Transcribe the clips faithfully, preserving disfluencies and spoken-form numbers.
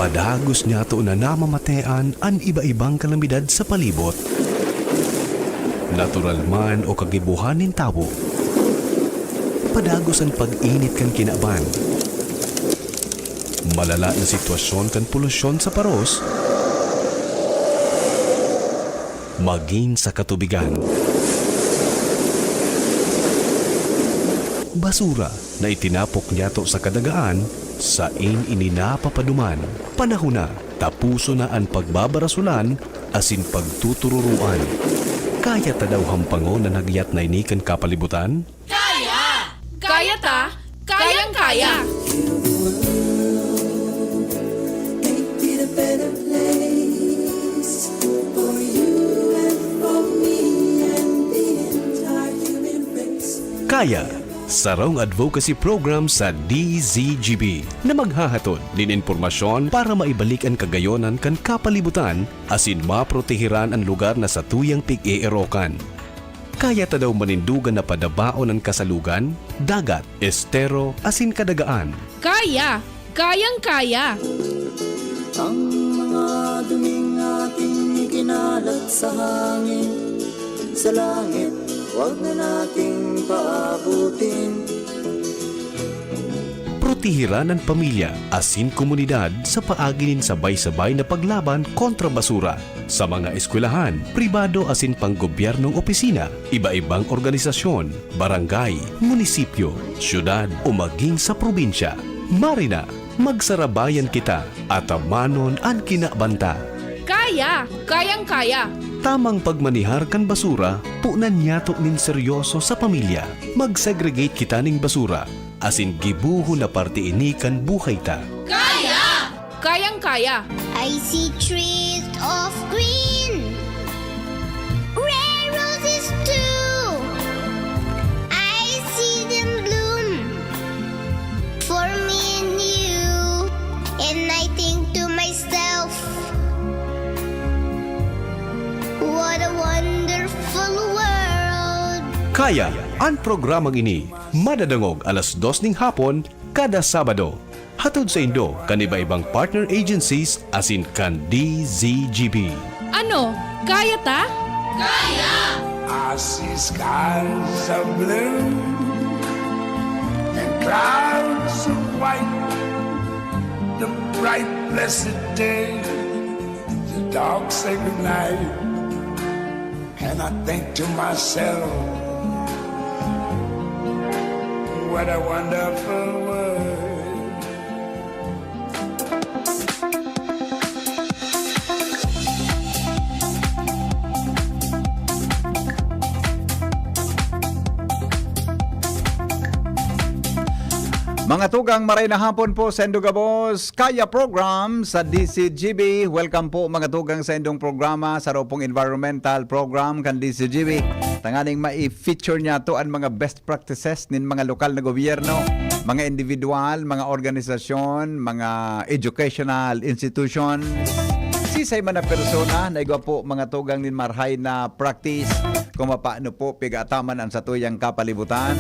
Padagos niyato na namamatean an iba-ibang kalamidad sa palibot. Natural man o kagibohan nin tawo. Padagos an pag-init kan kinaban. Malala na sitwasyon kan polusyon sa paros. Magin sa katubigan. Basura na itinapok niyato sa kadagaan, sain ini napapaduman. Panahon na, tapuson na an pagbabarasolan asin pagtutururoan. Kaya ta daw hampangon an hagyat na ini kan kapalibutan? Kaya! Kaya ta! Kayang-kaya! Kaya, sarong advocacy program sa D Z G B na maghahatod nin impormasyon para maibalik an kagayonan kan kapalibutan asin maprotehiran an lugar na satuyang pig-eerokan. Kaya ta daw manindogan na padabaon an kasalugan, dagat, estero, asin kadagaan. Kaya! Kayang-kaya! Ang mga duming ating ikinalat sa hangin, sa langit, huwag na nating paabutin. Protehiran an pamilya asin komunidad sa paagi nin sabay-sabay na paglaban kontra basura. Sa mga eskwelahan, pribado asin panggobyernong opisina, iba-ibang organisasyon, barangay, munisipyo, syudad o maging sa probinsya. Marina, magsarabayan kita, atamanon an kinabanta. Kaya! Kayang-kaya! Tamang pagmanihar kan basura, punan niyato nin seryoso sa pamilya. Mag-segregate kita ning basura, asin gibohon na parte ini kan buhay ta. Kaya! Kayang-kaya! I see trees of green, red roses too. I see them bloom for me and you. And I think to myself, what a wonderful world. Kaya, an programang ini madadangog alas dos ning hapon kada Sabado. Hatod saindo kan iba-ibang partner agencies asin kan D Z G B. Ano? Kaya ta? Kaya! I see skies of blue and clouds of white, the bright blessed day, the dark sacred night. And I think to myself, what a wonderful world. Mga tugang, maray na hapon po sa Indogabos Kaya Program sa D Z G B. Welcome po, mga tugang, sa indong programa, sa Ropong Environmental Program kan D Z G B. Tanganing mai-feature niyato an mga best practices nin mga lokal na gobyerno, mga individual, mga organisasyon, mga educational institutions. Sisay man na persona na igwa po, mga tugang, nin marahay na practice kung paano po pig-ataman ang satuyang kapalibutan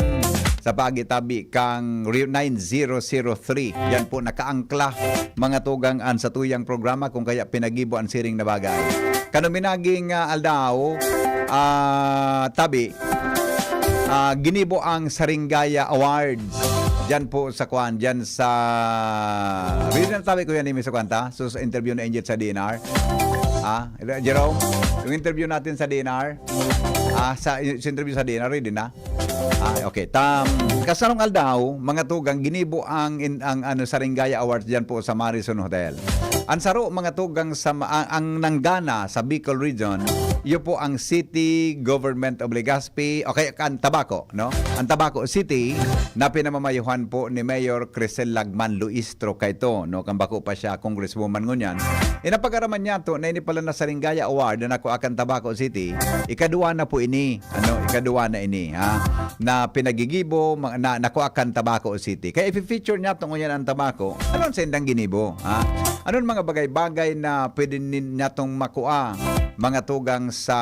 sa pagitabi kang Rio nine zero zero three. Yan po, nakaangkla, mga tugang, an satuyang programa kung kaya pinagibo an siring na bagay. Kan uminaging, ah, aldaw, ah, tabi, ah, ginibo ang Saringaya Awards. Diyan po sa kwan, diyan sa, regional tabi ko yan, Imi, sa kwanta. So, sa interview na Angel sa D N R. Ah, Jerome, yung interview natin sa D N R. Ah, sa, sa interview sa D N R, ready na? Ah, okay. Tam, kasarong aldaw, mga tugang, ginibo ang, in, ang ano, Saringaya Awards diyan po sa Marison Hotel. Ang saro, mga tugang, sa ma-, ang, ang nanggana sa Bicol Region, iyo po ang City Government of Legazpi, o kaya ang Tabaco, no? Ang Tabaco City na pinamamayuhan po ni Mayor Crisel Lagman Luistro kaito, no? Kan bako pa siya congresswoman ngunyan. Inapagaraman niya to na ini pala na Saringaya Award na nakuha kan Tabaco City, ikaduwa na po ini. Ano, ikaduwa na ini, ha, na pinagigibo, ma-, na, nakua kan Tabaco City. Kaya ifi-feature niyato ngunyan ang Tabaco. Ano an saindang ginibo, ha? Ano an mga bagay-bagay na pwede nin-, niyatong makua mga tugang sa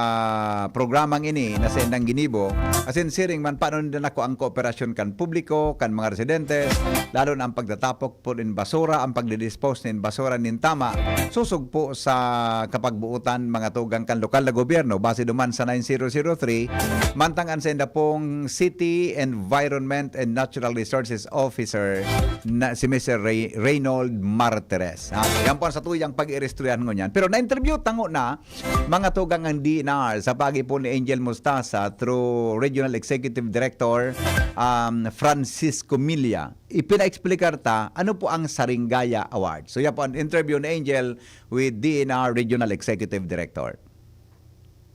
programang ini na saindang ginibo, asin siring man paano ninda nakuha ang kooperasyon kan publiko, kan mga residentes, lalo na ang pagtatapok po nin basura, ang pagdidispose nin basura nin tama, sosog po sa kapagbuotan, mga tugang, kan lokal na gobyerno, base duman sa nine zero zero three, mantang an sainda pong City Environment and Natural Resources Officer na si Mister Rey-, Reynold Martires. Ha? Yan po ang satuyang pag-iristoryahan ngunyan. Pero na-interview ta ngona mga tugang ang D N R sa pagi po ni Angel Mostasa through Regional Executive Director, um, Francisco Milla. Ipinaeksplikar ta ano po ang Saringaya Award. So, yan po ang interview ni Angel with D N R Regional Executive Director.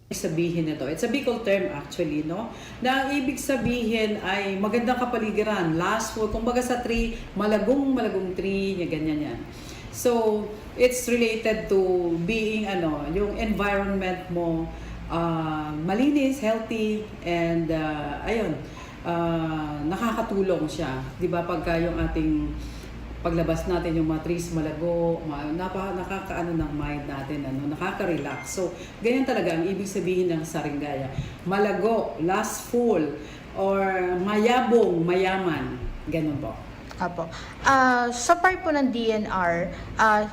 Sabihin nito, it's a Bicol term actually, no? Na ang ibig sabihin ay magandang kapaligiran, last word, kumbaga sa tree, malagong, malagong tree, ganyan yan. So, it's related to being, ano, yung environment mo, ah, malinis, healthy, and, ah, ayun, ah, nakakatulong siya. Di ba, pagka yung ating paglabas natin, yung mga trees, malago, ma-, napa-, nakakaano ng mind natin, ano, nakaka-relax. So, ganyan talaga ang ibig sabihin ng saringgaya. Malago, lustful, or mayabong, mayaman. Ganun po. Apo. Ah, sa part po ng D N R, ah,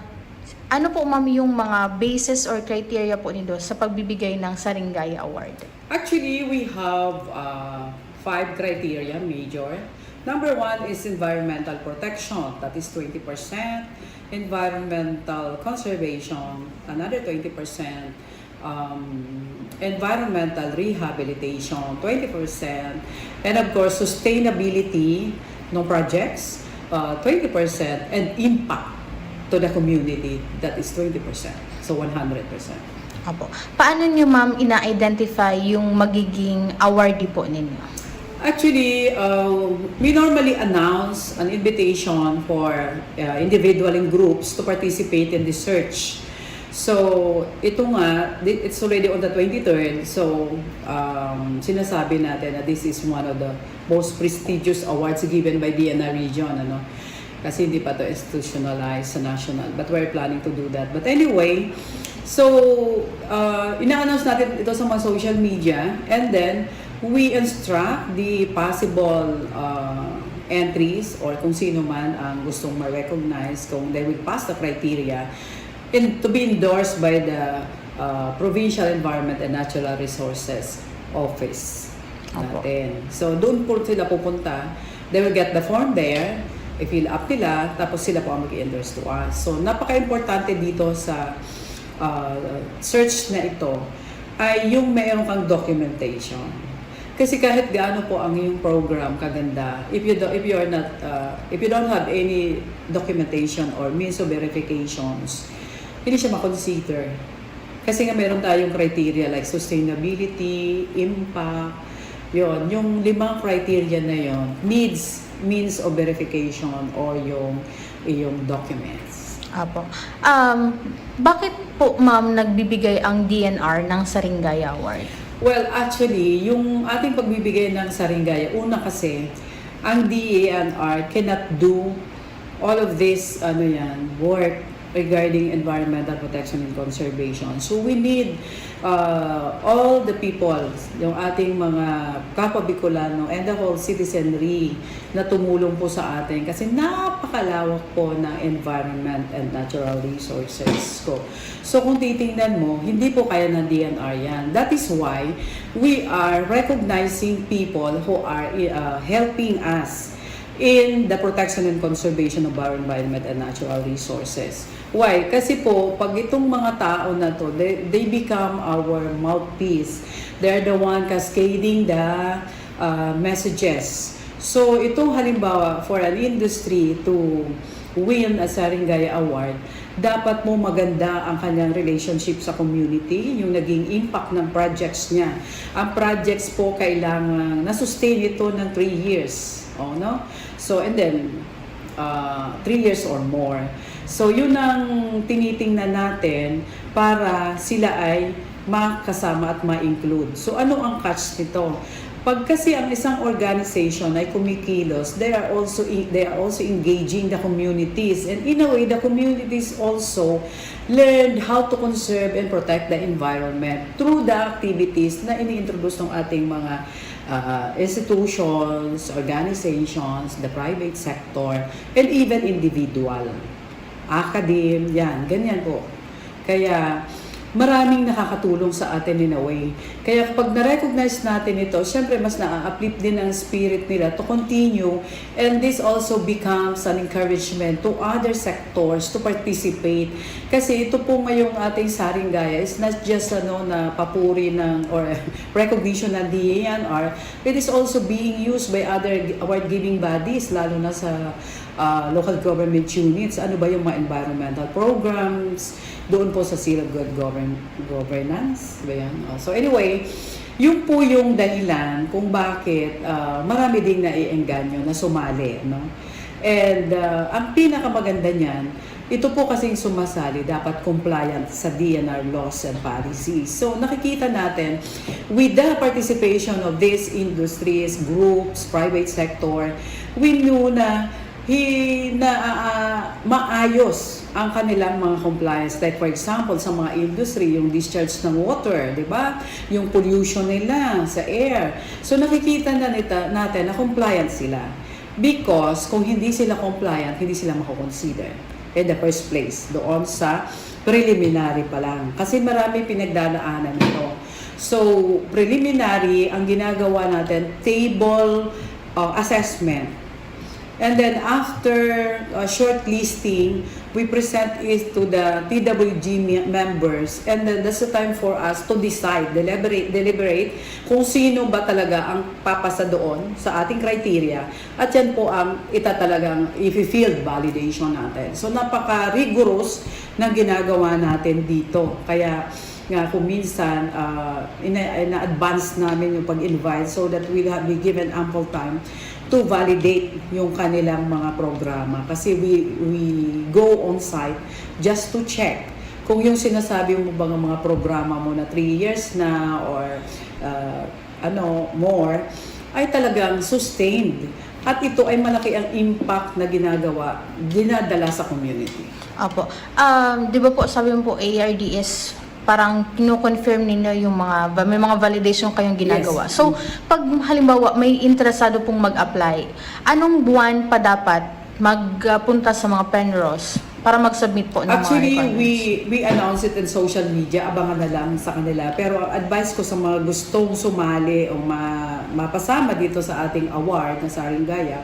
ano po, ma'am, yung mga basis or criteria po nindo sa pagbibigay ng Saringaya Award? Actually, we have, uh, five criteria major. Number one is environmental protection, that is twenty percent. Environmental conservation, another twenty percent. Um, environmental rehabilitation, twenty percent. And of course, sustainability ng projects, uh, twenty percent. And impact to the community, that is twenty percent. So, one hundred percent. Apo. Paano nyo, ma'am, ina-identify yung magiging awardee po ninyo? Actually, uh, we normally announce an invitation for, uh, individual and groups to participate in the search. So, ito nga, di-, it's already on the twenty-third. So, um, sinasabi natin na this is one of the most prestigious awards given by D N R region, ano? Kasi hindi pa to institutionalized sa national. But we're planning to do that. But anyway, so, uh, ina-announce natin ito sa mga social media, and then we instruct the possible, uh, entries or kung sino man ang gustong ma-recognize, kung they will pass the criteria, in, to be endorsed by the, uh, Provincial Environment and Natural Resources Office Opo. natin. So, doon po sila pupunta. They will get the form there, i-fill up nila, tapos sila po ang mag-endorse to us. So, napaka-importante dito sa, uh, search na ito ay yung mayroon kang documentation. Kasi kahit gaano po ang iyong program kaganda, if you do, if you are not, uh, if you don't have any documentation or means of verifications, hindi siya ma-consider. Kasi nga meron tayong criteria like sustainability, impact, yon, yung limang criteria na yon, needs, means of verification, or yung iyong documents. Apo. Um, bakit po, ma'am, nagbibigay ang D N R ng Saringaya Award? Well, actually, yung ating pagbibigay ng Saringaya, una kasi, ang D E N R cannot do all of this, ano yan, work regarding environmental protection and conservation. So we need, uh, all the people, yung ating mga kapwa Bicolano and the whole citizenry na tumulong po sa atin kasi napakalawak po ng environment and natural resources ko. So kung titingnan mo, hindi po kaya ng D N R yan. That is why we are recognizing people who are, uh, helping us in the protection and conservation of our environment and natural resources. Why? Kasi po, pag itong mga tao na to, they, they become our mouthpiece. They're the one cascading the, uh, messages. So, itong halimbawa, for an industry to win a Saringaya Award, dapat mo maganda ang kanyang relationship sa community, yung naging impact ng projects niya. Ang projects po, kailangan na-sustain ito ng three years. Oh, no? So, and then, uh, three years or more. So, yun ang tinitingnan natin para sila ay makasama at ma-include. So, ano ang catch nito? Pag kasi ang isang organization ay kumikilos, they are also they are also engaging the communities, and in a way the communities also learned how to conserve and protect the environment through the activities na ini-introduce ng ating mga ah, institutions, organizations, the private sector, and even individual. Academe, yan, ganyan po. Kaya maraming nakakatulong sa atin in a way. Kaya kapag na-recognize natin ito, syempre mas na-uplift din ang spirit nila to continue, and this also becomes an encouragement to other sectors to participate. Kasi ito po ngayong ating Saring Gaya is not just ano na papuri ng or recognition ng D E N R, it is also being used by other award-giving bodies, lalo na sa ah, local government units. Ano ba yung mga environmental programs? Doon po sa Seal of Good Govern- Governance ba yan? Oh, so anyway, yun po yung dahilan kung bakit ah, marami ding naiengganyo na sumali, no? And ah, ang pinakamaganda niyan, ito po kasing sumasali dapat compliant sa D N R laws and policies. So nakikita natin, with the participation of these industries, groups, private sector, we know na hi na ah, ah, maayos ang kanilang mga compliance. Like for example, sa mga industry, yung discharge ng water, di ba? Yung pollution nila sa air. So nakikita na nita, natin na compliant sila. Because kung hindi sila compliant, hindi sila mako-consider in the first place doon sa preliminary pa lang. Kasi marami pinagdadaanan ito. So, preliminary, ang ginagawa natin, table uh, assessment. And then after uh, shortlisting, we present it to the T W G me- members, and then that's the time for us to decide, deliberate, deliberate kung sino ba talaga ang papasa doon sa ating criteria. At yan po ang itatalagang i-field validation natin. So napaka-rigorous ng ginagawa natin dito. Kaya nga kung minsan uh, ina- ina-advance namin yung pag-invite so that we'll have, be given ample time to validate yung kanilang mga programa. Kasi we, we go on site just to check kung yung sinasabi mo bang mga programa mo na three years na or uh, ano, more, ay talagang sustained. At ito ay malaki ang impact na ginagawa, ginadala sa community. Opo. Um, di ba po sabi mo po A R D is parang kino-confirm ninyo yung mga may mga validation kayong ginagawa. Yes. So, pag halimbawa may interesado pong mag-apply, anong buwan pa dapat magpunta sa mga PENROS para mag-submit po ng Actually, mga requirements? We, we announce it in social media. Abangan na lang sa kanila. Pero ang advice ko sa mga gustong sumali o ma, mapasama dito sa ating award na Saring Gaya,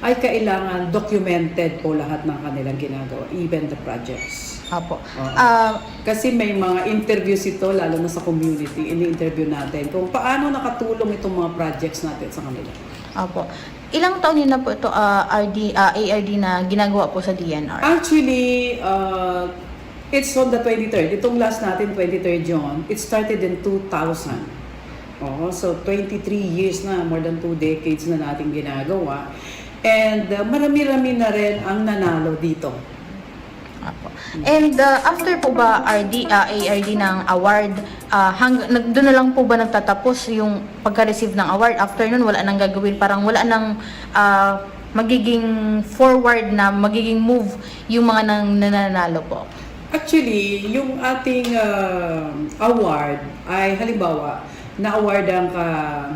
ay kailangan documented po lahat ng kanilang ginagawa, even the projects. Opo. Uh, Kasi may mga interviews ito, lalo na sa community, ini-interview natin kung paano nakatulong itong mga projects natin sa kanila. Opo. Ilang taon yun na po ito, uh, R D, uh, A R D na ginagawa po sa D N R? Actually, uh, it's on the twenty-third. Itong last natin, twenty-third June, it started in two thousand. Oo, so twenty-three years na, more than two decades na natin ginagawa. And uh, marami-rami na rin ang nanalo dito. Apo. And uh, after po ba R D, uh, A R D ng award, uh, hang, nag, doon na lang po ba nagtatapos yung pagka-receive ng award? After nun, wala nang gagawin, parang wala nang uh, magiging forward na magiging move yung mga nang nananalo po? Actually, yung ating uh, award ay halimbawa, na-awardan ka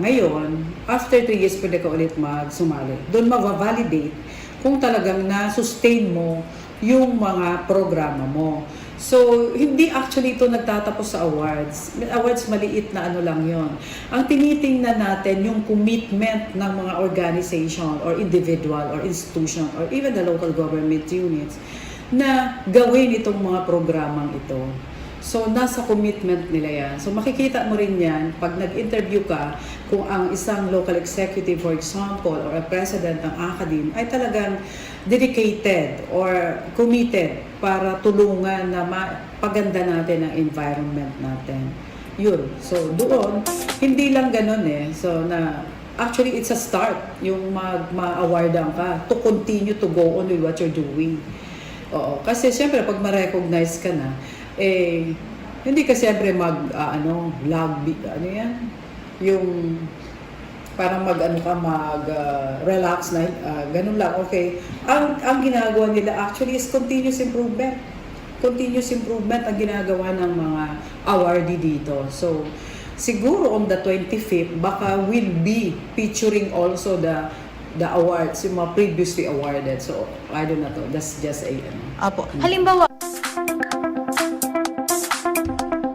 ngayon, after three years pwede ka ulit magsumali. Doon ma-validate kung talagang na-sustain mo yung mga programa mo. So, hindi actually ito nagtatapos sa awards. Awards, maliit na ano lang yon. Ang tinitingnan natin, yung commitment ng mga organization or individual or institution or even the local government units na gawin itong mga programang ito. So, nasa commitment nila yan. So, makikita mo rin yan pag nag-interview ka kung ang isang local executive, for example, or a president ng academe ay talagang dedicated or committed para tulungan na mapaganda natin ang environment natin. Yun. So, doon, hindi lang ganun eh. So, na actually, it's a start yung mag ma-awardan ka to continue to go on with what you're doing. Oo. Kasi, syempre, pag ma-recognize ka na, eh, hindi ka syempre mag, ah, ano, lag, ano yan? Yung Parang mag-ano ka, mag, ah, relax na, ah, ganun lang, okay. Ang, ang ginagawa nila actually is continuous improvement. Continuous improvement ang ginagawa ng mga awardee dito. So, siguro on the twenty-fifth, baka will be featuring also the, the awards, yung mga previously awarded. So, I don't know to. That's just a, ano. Apo. Mm. Halimbawa,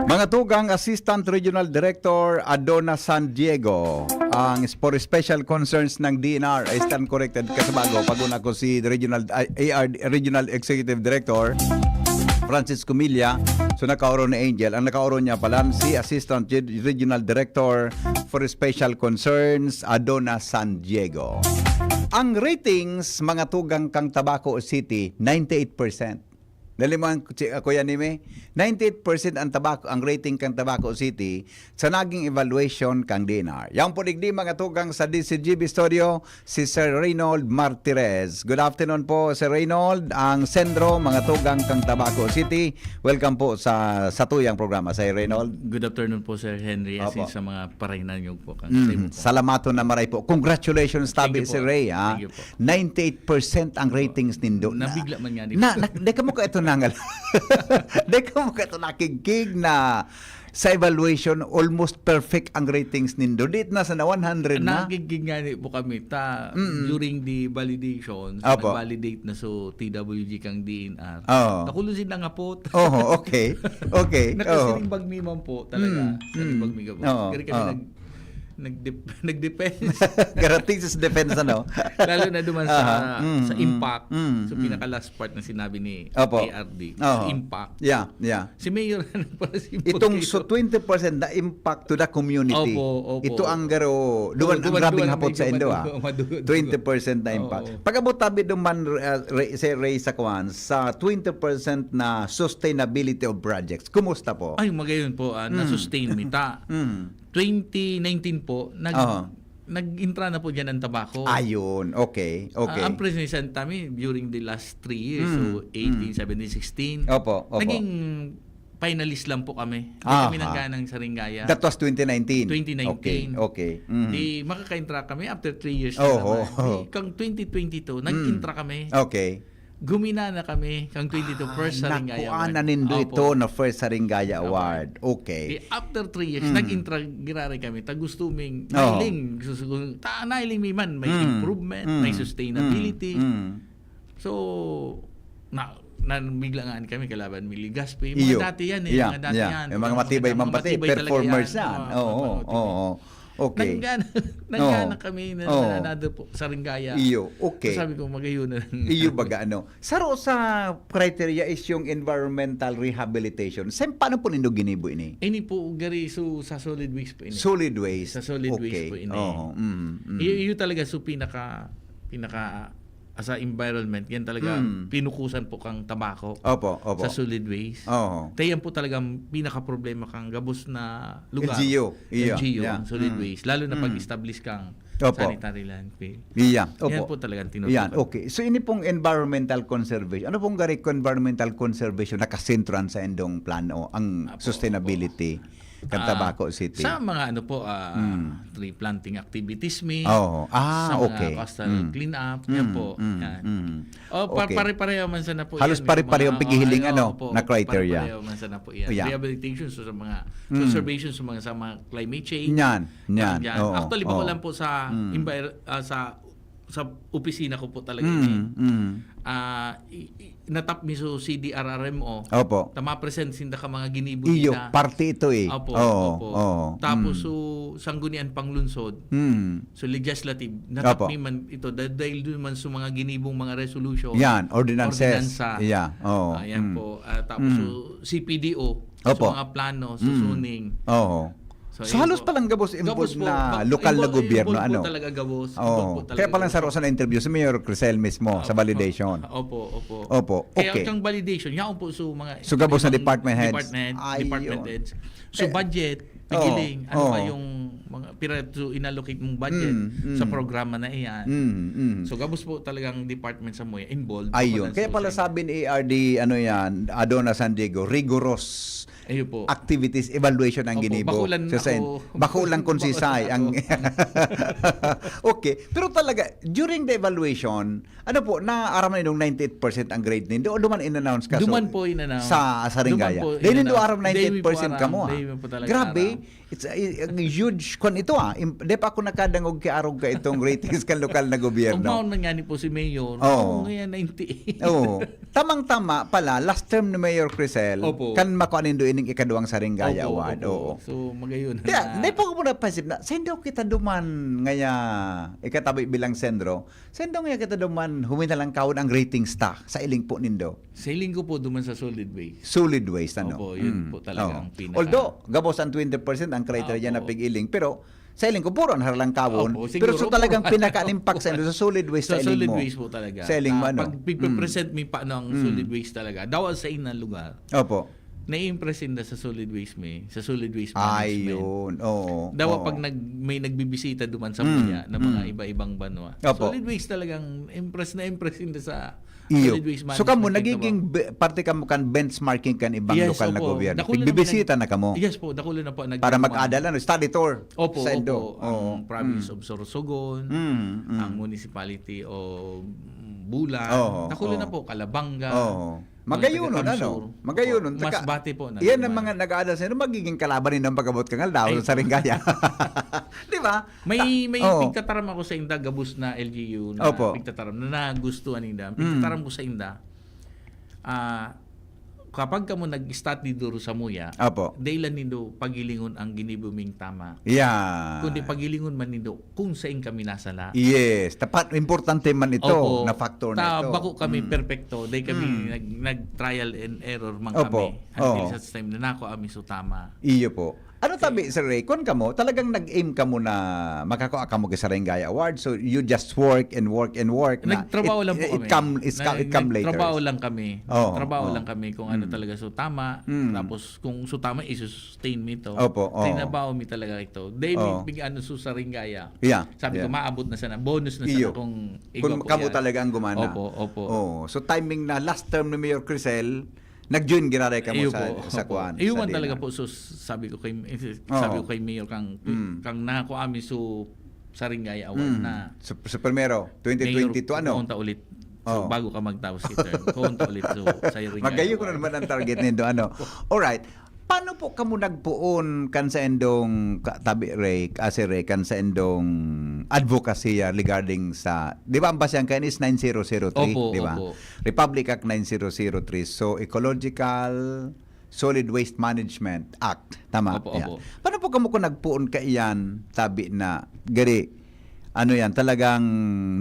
Mga tugang, Assistant Regional Director Adona San Diego, ang for special concerns ng D N R, I stand corrected, Kasabago, pag-una ko si Regional, ay, A R D, Regional Executive Director Francis Cumilla, so nakaoron ni Angel. Ang nakaoron niya pala si Assistant Ge- Regional Director for Special Concerns, Adona San Diego. Ang ratings, mga tugang, kang Tabaco City, ninety-eight percent. Dali mo ang, si, uh, Kuya Nime, ninety-eight percent ang Tabaco, ang rating kang Tabaco City sa naging evaluation kang D N R. Yan po digdi, mga tugang, sa D Z G B Studio, si Sir Reynold Martires. Good afternoon po, Sir Reynold, ang Sendro, mga tugang kang Tabaco City. Welcome po sa, sa tuyang programa, Sir Reynold. Good afternoon po, Sir Henry, as Opo. in sa mga parahinayan niyo po. Kang Mm, sa'yo po. Salamaton na maray po. Congratulations, Thank tabi you po. Sir Ray, ha? Thank you po. Ninety-eight percent ang ratings nindo. Nabigla man nga, di Na, ba? na, di ka mo ka ito nangal. Di ka mo ka ito nakigkig na sa evaluation, almost perfect ang ratings nindo. Di na sa na one hundred na. Nagigig nga ni po kami ta Mm. during the validation, Apo. nag-validate na so T W G kang D N R. Oo. Nakulo si nangapot. Oh, okay. Okay. Oo. Nakasinimbag mi man po talaga. Mm, Sinimbag mm. mi gabos. Oo, Kaya kami oo. nag, nag-dep- nag-depends. Garating sa defense, ano? Lalo na duman sa, Aha. Mm, sa mm, impact. mm, So, mm. pinaka-last part na sinabi ni Opo. A R D. Oo. Sa impact. Yeah, yeah. Si Mayor ang pala si Itong so twenty percent na impact to the community. Opo, opo. Ito ang garo, duman, ang Duman, grabing duman, hapot medyo sa indo, ah. madugo, madugo, dugo. Twenty percent na impact. Oo. Pag-abot tabi duman, uh, Ray, Sir Ray, sa kwan, sa twenty percent na sustainability of projects, kumusta po? Ay, magayon po, ah, Mm. na-sustain mi ta. Mm. twenty nineteen po, nag, Aha. nag-intra na po dyan ang Tabaco. Ayun, okay, okay. Ah, ang presensya tami during the last three years, Mm, so eighteen, mm. seventeen, sixteen, Opo, opo. naging finalist lang po kami. Hindi Aha. kami nangganang Saringaya. That was twenty nineteen. Twenty nineteen. Okay, okay. Mm. Di makakaintra kami after three years na Oho. naman. Di, kang twenty twenty-two, nag-intra kami. Okay. Gumina na kami kang twenty-two first Saringaya Nakuha Award. na nindo Opo. ito na first Saringaya Opo. Award. Okay. Di, after three years, Mm. nag-intra girare kami. Ta gusto ming Oo. nailing, gusto kong, ta nailing mi man, may Mm. improvement, Mm. may sustainability. Mm. Mm. So, na, na bigla nga kami kalaban mi Legazpi. Mga Iyo. dati yan eh, Yeah, mga dati yeah. yan. Yung mga Mga matibay, mga mga matibay, matibay talaga performers yan. yan. Mga Oo, matibay. oo. Okay. Nanggan, nanggan Oo. na kami na Oo. another po, Saringaya. Iyo, okay. So, sabi ko, magayon na lang. Iyo baga ano. Saro sa criteria is yung environmental rehabilitation. Sa paano po nindo ginibo ini? Ini po, gari, so, sa solid waste po ini. Solid waste. Sa solid waste Okay. po ini. Oo. Mm, mm. Iyo, iyo talaga, so, pinaka, pinaka, ah, sa environment, yan talaga, Mm. pinukusan po kang Tabaco. Opo, opo. Sa solid waste. Oo. Kaya yan po talagang pinaka-problema kang gabos na lugar. L G U, iya, L G U, iya. ang solid Mm. waste. Lalo na Mm. pag-establish kang Opo. sanitary landfill. Iya, Yan opo. po talagang Yan, tinututukan. Okay. So, ini pong environmental conservation. Ano pong gari environmental conservation nakasentro sa indong plano, ang Apo, sustainability ng Ah, Tabaco City? Sa mga ano po, ah, Mm. tree planting activities mi, Oo. Ah, sa mga okay. coastal Mm. cleanup, Mm, yan po. mm, Yan. mm. Oh, pa- Okay. pare-pareho man sana po Halos yan, pare-pareho mga- ang pighiling, ay, ano, opo, na criteria. Pare-pareho man sana po yan. Yeah. Rehabilitation, so, sa mga Mm. conservation, sa mga, sa mga climate change. Yan, yan. Yan. Oo, Actually, bako oo. lang po sa Mm. envir- ah, sa sa opisina ko po talaga Mm, ini. mm. Ah, i- i- natap mi so C D R R M O. Opo. Ta ma-present sinda ka mga ginibo Iyo, nila. parte ito eh. Opo, Oo, opo. oo. Tapos Mm. so sanggunian panglungsod. Mm. So legislative, natap Opo. mi man ito dahil, dahil doon man sa mga ginibong mga resolution. Yan, ordinances. Ordinansa. Yeah, oo. Ayan Mm. po. Ah, tapos Mm. so C P D O, Opo. sa mga plano, sa Mm. zoning. Oo. So, So, yun halos po. palang gabos Gabos involved po. na Gab- lokal na involved- gobyerno, involved ano? Po talaga gabos. Oo. Involved po talaga Kaya palang gabos. sa Rosa na interview si Mayor Crisel mismo sa Opo. validation. Opo, opo. Opo. Kaya Okay. ang validation, yan po so mga So, gabos na ibang department heads. Department, Ayun. department heads. So, Eh, budget, oo, pigiling, ano oo. ba yung mga pira to inallocate mong budget Mm, mm. sa programa na iyan. Mm, mm. So gabos po talagang department sa MOYA involved. Ayun. Ako Kaya lang pala sa sabi ni A R D, ano yan, Adona San Diego, rigorous Ayun po. activities evaluation ang Opo, ginibo. bakulan So, sa- ako. Bakulan kung Bakulan sisay. Ang, ako. Okay. Pero talaga, during the evaluation, ano po, naaram na yung ninety-eight percent ang grade nindo o duman in-announce ka? Duman po in-announce. Sa Saringaya? Duman po Dahil nindo in-announce. aram Dahil ninety-eight percent po ka mo, aram. ah. Dahil po talaga Grabe. aram. It's a, a huge kon ito, ah. Im- Di pa ako nakadangog kay arog ka itong ratings kan lokal na gobyerno. Compound na nga ni po si Mayor. Oo. Oo, ngayon ninety-eight. Oo. Tamang-tama pala, last term ni Mayor Crisel, Opo. kan makuha nindo ining ikaduwang Saringaya Opo, Award. opo. Oo. So, magayon Kaya, na. Di pa ako napaisip na, saindo kita duman ngaya, ikatabi bilang sendro, saindo ngaya kita duman huminalang kawon ang ratings ta sa iling po nindo. Sa iling ko po duman sa solid waste. Solid waste, ano? Opo, yun Mm. po talaga Oo. ang pinaka- Although, gabos ang twenty percent ang criteria Opo. na pig-iling, pero sa iling ko, puro ang haralang kawon. Opo, Pero so siguro po. talagang pinaka-impact sa, sa solid waste Sa sa iling solid mo. waste po talaga. Sa iling mo, Ah, ano? Pag pipipresent Mm. mi pa ng Mm. solid waste talaga, dawa sa inang lugar, Opo. nai-impress inda sa solid waste mi, sa solid waste management. Ayun, oo. Dawa oo. pag nag, may nagbibisita duman sa Mm, MOYA na mga mm. iba-ibang banwa. Opo. Solid waste talagang impress na impress inda sa Iyo. solid waste management. So kamo, Tingnan nagiging mo. be- parte kamo kan benchmarking kan ibang Yes, lokal na opo. gobyerno. Dakula na Nagbibisita nag- na kamo. Yes po, dakula na po. Nag- Para mag-adal, ano, study tour Opo, sa Indo. opo. Ang Oo. province Mm. of Sorsogon, Mm, mm. ang municipality of Bula, Oo, dakula oo. na po, Calabanga, Oo. mga Magayunon, taga ano? Kamsur. Magayunon. Opo, Tsaka, Masbate po. Yan ang nagmamana. mga nag-aadal sa inyo, magiging kalaban ninyo ang pag-abot kang aldaw Ay, sa Saringaya. Di ba? May may Oo. pigtataram ako sa inda, gabos na L G U na Opo. pigtataram na nagustuhan ninda. Mm. Pigtataram ko sa inda, ah, kapag kamo nag-study duro sa MOYA, Opo. dailan nindo pagilingon ang ginibo ming tama. Yeah. Kundi pagilingon man nindo kung sain kami nasala. Yes. Tapat, importante man ito Opo. na factor Ta, na ito. Bako kami Mm. perfecto. Dahil kami Mm. nag, nag-trial and error man Opo. kami. Until Oo. such time na nako kami so tama. Iyo po. Ano tabi, Sir Ray? Kun kamo, talagang nag-aim kamo na makakua kamo kay Saringaya Award. So, you just work and work and work. Na Nagtrabaho it, lang po it kami. come, it's come, it come later. Nagtrabaho lang kami. Oo, Trabaho oo. lang kami kung ano Mm. talaga so tama. Mm. Tapos kung so tama, isustain mi ito. Opo, oo. Trinabaho mi talaga ito. Dahil Oo. mi pig-ano so Saringaya. Yeah. Sabi ko, Yeah. maabot na sana. Bonus na Iyo. sana kung igwa Kung po kamo yan. Talaga ang gumana. Opo, opo. Oo. So, timing na last term ni Mayor Crisel, nag-join giraray kamo Iyo sa, po, sa opo. kuan, Iyo sa man talaga DENR. po, so sabi ko kay Oo. sabi ko kay Mayor kang Mm. kang nako ami so Saringaya Award Mm. na Sa, sa primero, twenty twenty-two, ano? Kung ta ulit. So, Oo. Bago ka magtapos ki term. Kung ta ulit. So, Saringaya Magayo ko na Award. Naman ang target nindo, ano? Alright. Paano po kamo nagpuon kan sa indong ka-, tabi, Ray, Ase Ray, kan sa indong advokasya regarding sa, di ba, ang basehan kayo is nine zero zero three, Opo, di ba? Opo. Republic Act nine zero zero three. So, ecological, Solid Waste Management Act. Tama? Opo, Yeah. opo. Paano po kamo kung nagpuon kaiyan, tabi na, gari, ano yan, talagang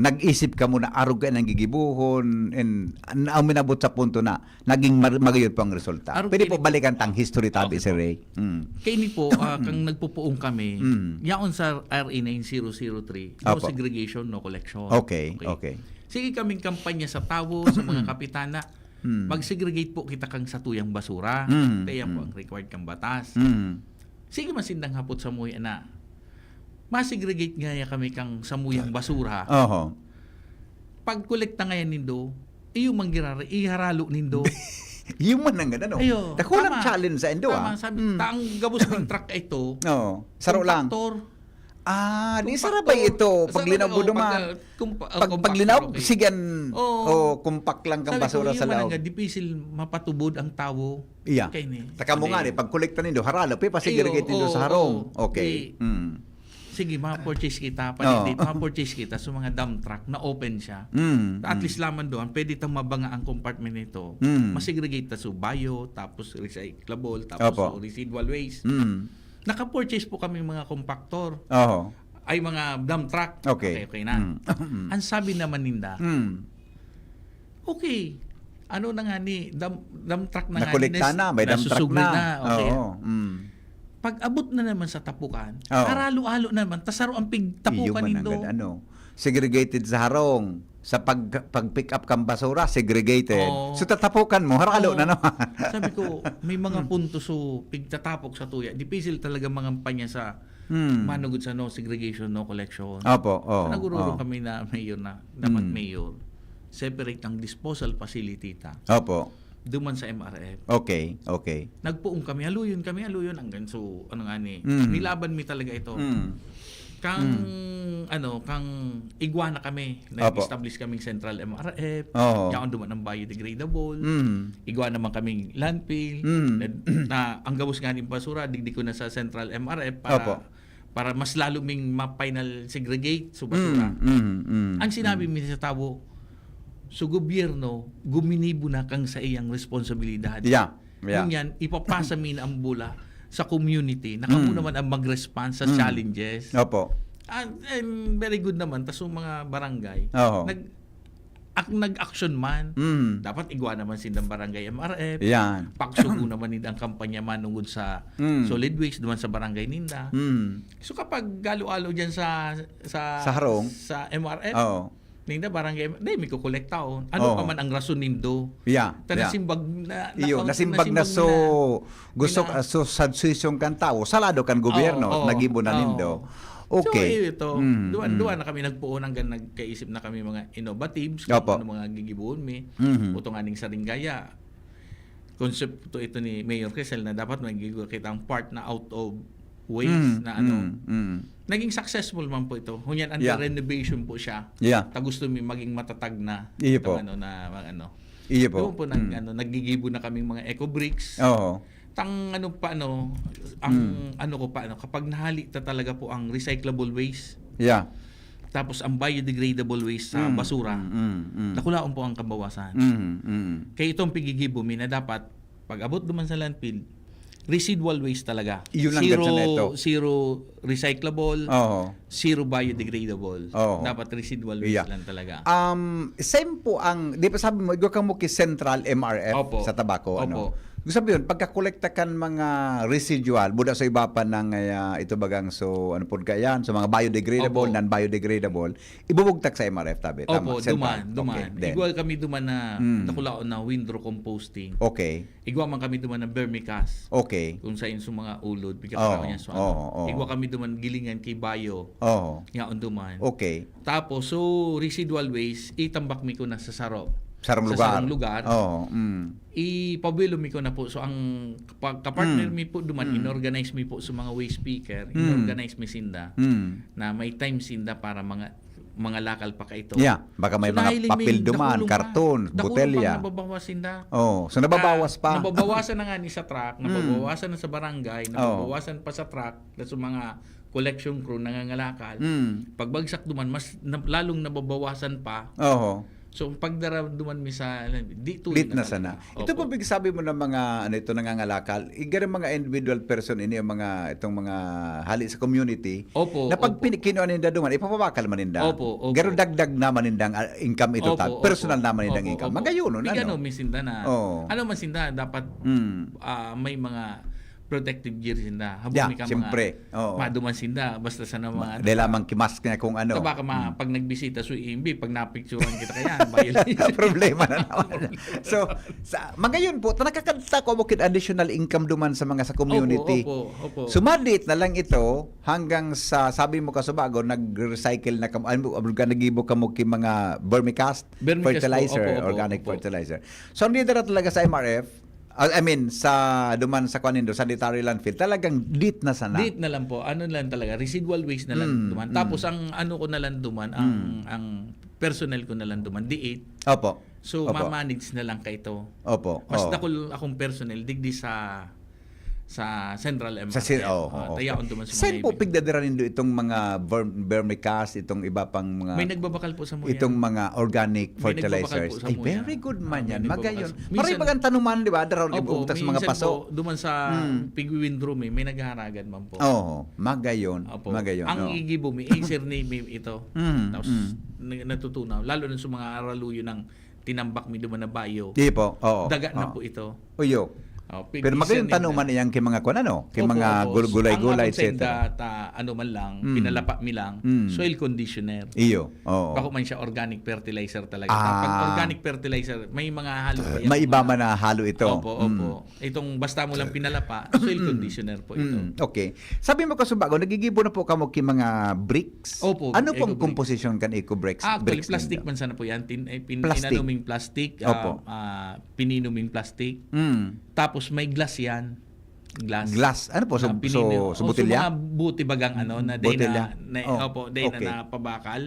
nag-isip kamo na arog kayo nang gigibuhon, and na uminabot sa punto na naging mar- magayon po ang resulta. Arog Pwede kayo po po. Balikan tang history, tabi, Okay Sir po. Ray. Mm. Kaini po, ah, kang nagpupuong kami, Mm. yaon sa R A nine zero zero three, no Opo. segregation, no collection. Okay, okay. Sige kaming kampanya sa tawo, sa mga kapitana, Mm. mag-segregate po kita kang satuyang basura. Mm, Kaya po mm. ang required kang batas. Mm. Sige, masindang hapot sa MOYA na. Masegregate ngaya kami kang samuyang basura. Oho. Pag kolekta ngayan nindo, iyo man girare, iharalo nindo. Yung man ang ano. Ayo, Dakulang tama. Challenge sa indo, Tama, ah. sabi, Mm. ta ang gabos ng truck ito, Oo. Saro lang. Compactor. Ah, di Compactor. sarabay ito. Sarabay, Paglinaw oh, mo duman. pag, ah, compa- oh, Pag, compactor, paglinaw, okay. sigan. Oo. Oh, compact lang kang Sabi ko, basura "Yung sa man laog. Nga, dipisil mapatubod ang tawo." Iya. Kay ni. Taka mo nga, Hindi. eh, pag kolekta nindo, haralo, pi, pasegregate Ayo, nindo oo, sa harong. Oo. Okay. Di, Mm. Sige, ma-purchase kita, Oo. palitin, ma-purchase kita sa mga dump truck na open siya. Mm, At mm. Least laman doon, pwede tang mabanga ang compartment nito. Mm. Masegregate ta so bio, tapos recyclable, tapos Opo. so residual waste. Mm. Naka-purchase po kami mga compactor. Oho. Ay, mga dump truck. Okay. Okay, okay na. Mm. Ang sabi naman ninda, Mm. okay, ano na nga ni, dump, dump truck na nga Nakolekta ni, na, may dump truck nasusugod na. na. Okay. Oo. Mm. Pag abot na naman sa tapukan, Oo. haralo-halo na naman, tas haro ang pig Iyo tapukan man nindo. Agad, ano, segregated sa harong, sa pag, pag-pick up kang basura, segregated. Oo. So, tatapukan mo, haralo Oo. na naman. Sabi ko, may mga punto so pigtatapok sa tuya. Dipisil talaga mangampanya sa Hmm. Manugod sa no segregation, no collection. Opo, oo, So, nagururong oo. kami na mayor na, dapat Hmm. mayor, separate ang disposal facility ta. Opo. Duman sa M R F. Okay, okay. Nagpuong kami, haluyon kami, haluyon hanggang so, ano nga ni, Mm. nilaban mi talaga ito. Mm. Kang, Mm. ano, kang igwa na kami, Opo. nag-establish kaming central M R F, Oo. yaon duman ang biodegradable, Mm. igwa naman kaming landfill, Mm. na, na ang gabos nga ning basura, digdi ko na sa central M R F para, Opo. para mas lalo ming ma-final segregate so basura. Mm, mm, mm, Ang sinabi mm. mi sa tawo, so gobyerno, guminibo na kang sa iyang responsibilidad. Yeah, yeah. Ngunyan, ipapasa mi na ang bola sa community na kamo Mm. naman ang mag-respond sa Mm. challenges. Opo. And, and very good naman, tas yung mga barangay, Oo. nag-, ak-, nag-action man. Mm. Dapat igwa naman sindang barangay M R F. Yan. Pagsugo naman ninda ang kampanya manungod sa Mm. solid waste duman sa barangay ninda. Mm. So, kapag galo-alo dyan sa, sa, Sa harong? sa M R F, Oo. ninda barangay, di, may kukolektaon. Ano Oo. pa man ang rason nindo? Yeah, Ta yeah. nasimbag na, Iyo, naka-, nasimbag na nasimbag so, na. gusto Ina- ka, so, sa desisyon kan tawo, salado kan gobyerno, Oo, oo, nagibo na oo. nindo. So, Okay. iyo ito. Mm, Duwa, mm. duwa na kami nagpuon hanggang nagkaisip na kami mga innovatives, kung Opo. ano mga gigibohon mi. Mhm. Puto nga ning saringgaya. Konsepto ito ni Mayor Crisel na dapat magigibo kita ang part na out of waste Mm, na ano. mm, mm. Naging successful man po ito. Ngunyan, under Yeah. renovation po siya. Yeah. Ta gusto mi maging matatag na Iyo itong po. ano na, ano. Iyo po. Doon po nag-, Mm. ano, naggigibo na kaming mga eco bricks. Oo. Tang ano pa, ano, ang Mm. ano ko pa, ano, kapag nahali ta talaga po ang recyclable waste, Yeah. tapos ang biodegradable waste sa Mm. basura, Mm, mm, mm. dakulaon po ang kabawasan. Mm, mm. Kaya itong pigigibo mi na dapat, pag abot duman sa landfill, residual waste talaga. Iyon ang Zero, gansa na ito. zero recyclable, Oo. zero biodegradable. Oo. Dapat residual waste Yeah. lang talaga. Um, same po ang, di ba sabi mo, igwa kamo ki Central M R F Opo. sa Tabaco, ano? Opo. Gusto sabihin, pagkakolekta kan mga residual, buda sa iba pa ng, ah, ito bagang, so, ano po kaya yan? So, mga biodegradable, Opo. non-biodegradable, ibubugtak sa M R F, tabi. Tama, Opo, Central. duman, duman. Okay, then. Igwa kami duman na Mm. dakulaon na windrow composting. Okay. Igwa man kami duman na vermicast. Okay. Kung sa inyo mga ulod, bigyan Oo, ka niya sa ano. oo, oo. Igwa kami duman gilingan kay Bayo. Oo. Yaon duman. Okay. Tapos, so, residual waste, itambak mi ko na sa saro. Sarong Sa lugar. sarong lugar. Oo, mm. Ipabuelo mi ko na po. So, ang pa-, kapartner Mm. mi po duman, Mm. inorganize mi po sa mga waste picker, Mm. inorganize mi sinda Mm. na may time sinda para mga, mga lakal pa kaito. Yeah, baka may So, mga nahiling mi, papel duman, dakulong pa. karton, Dakulong botelya. pang nababawas sinda. Oh, so nababawas Ah, pa. nababawasan na nga ni sa truck, Mm. nababawasan na sa barangay, Oh. nababawasan pa sa truck, tas sa mga collection crew nangangalakal. Mm. Pagbagsak duman, mas na-, lalong nababawasan pa. Oho. So, pagdara duman mi sa, di tuloy Dit na na sana. talaga. Ito Opo. po, pigsabi mo ng mga, ano ito, nangangalakal, igara mga individual person, ini yung mga, itong mga hali sa community, Opo, na pag opo. pin-, kinuha ninda duman, ipapabakal man ninda. Opo, opo. Garo dagdag naman nindang, ah, income ito, Opo, tag-, opo. personal naman nindang Opo, income. opo. Magayon, Bigyan ano? o, mi sinda na, Oo. ano man sinda, dapat, Mm. ah, may mga protective gear sinda. Habang Yeah, may ka mga siyempre. Oo. maduman sinda, basta sa na mga Ma-, dahil lamang kimask niya kung ano. Tabaka ma-, Mm. pag nagbisita, so, imbi, pag napicturan kita kaya, violation. Problema na naman. So, sa, magayon po, ta-, nakakadta ko mo kit additional income duman sa mga sa community. Opo, opo, opo. Sumadit na lang ito hanggang sa, sabi mo kasubago, nag-recycle na kamo, ano, ano ka, nagibo kamo ki mga vermicast, Vermicast po, fertilizer, opo, opo, organic opo. fertilizer. So, ang didara talaga sa M R F, ah, I mean, sa duman sa kuan nindo, sanitary landfill, talagang dit na sana. Dit na lang po. Ano lang talaga, residual waste na lang Mm, duman. mm. Tapos ang ano ko na lang duman, ang, Mm. ang personnel ko na lang duman, diit. Opo. So, Opo. ma-manage na lang kaito. Opo. Mas Oo. dakul akong personnel, digdi sa, sa Central M R F. Sa si-, oo, Ah, oo. tayaon duman sa mga Saan po ibig- pigdadara nindo itong mga verm-, vermicast, itong iba pang mga May nagbabakal po sa mga itong yan. mga organic May nagbabakal fertilizers. po sa Ay, mga very yan. good man Ah, may yan. nagbabakal Magayon. sa-, Maray minsan bagang tanuman, di ba? Daraw Opo, ibugtak sa mga minsan paso. po, duman sa Mm. pigwi-windrow mi, may naghaharagad man po. Oo, magayon. Opo. Magayon, Ang oo. igibo mi, eh, sir, ni mi ito. Mm, Tapos, mm. na-, natutunaw. Lalo na sa mga araluyo ng tinambak mi duman na bayo. Di po, oo, Daga na oo. po ito. Uyo. Oh, pero magayon tanuman iyang ki mga kuan, ano, ki mga gul-, gulay-gulay, et cetera. Ang akon sainda ta, ano man lang, pinalapa mi lang, soil conditioner. Iyo, oo. Bako man siya organic fertilizer talaga. Ah. Pag organic fertilizer, may mga halo pa yan, may iba man na halo ito. Opo, opo. Itong basta mo lang pinalapa, soil conditioner po ito. Mm, okay. Sabi mo, Kasubago, nagigibo na po kamo ki mga bricks? Opo, ano pong composition kan eco bricks? Actually, plastic man sana po yan. Tin-, eh, pin-, inanuming plastic, ah, ah, pininuming plastic. Mm. Tapos may glass yan. Glass. Glass. Ano po? So, so, so botelya? Mga buti bagang ano, na day na, opo, day na napabakal,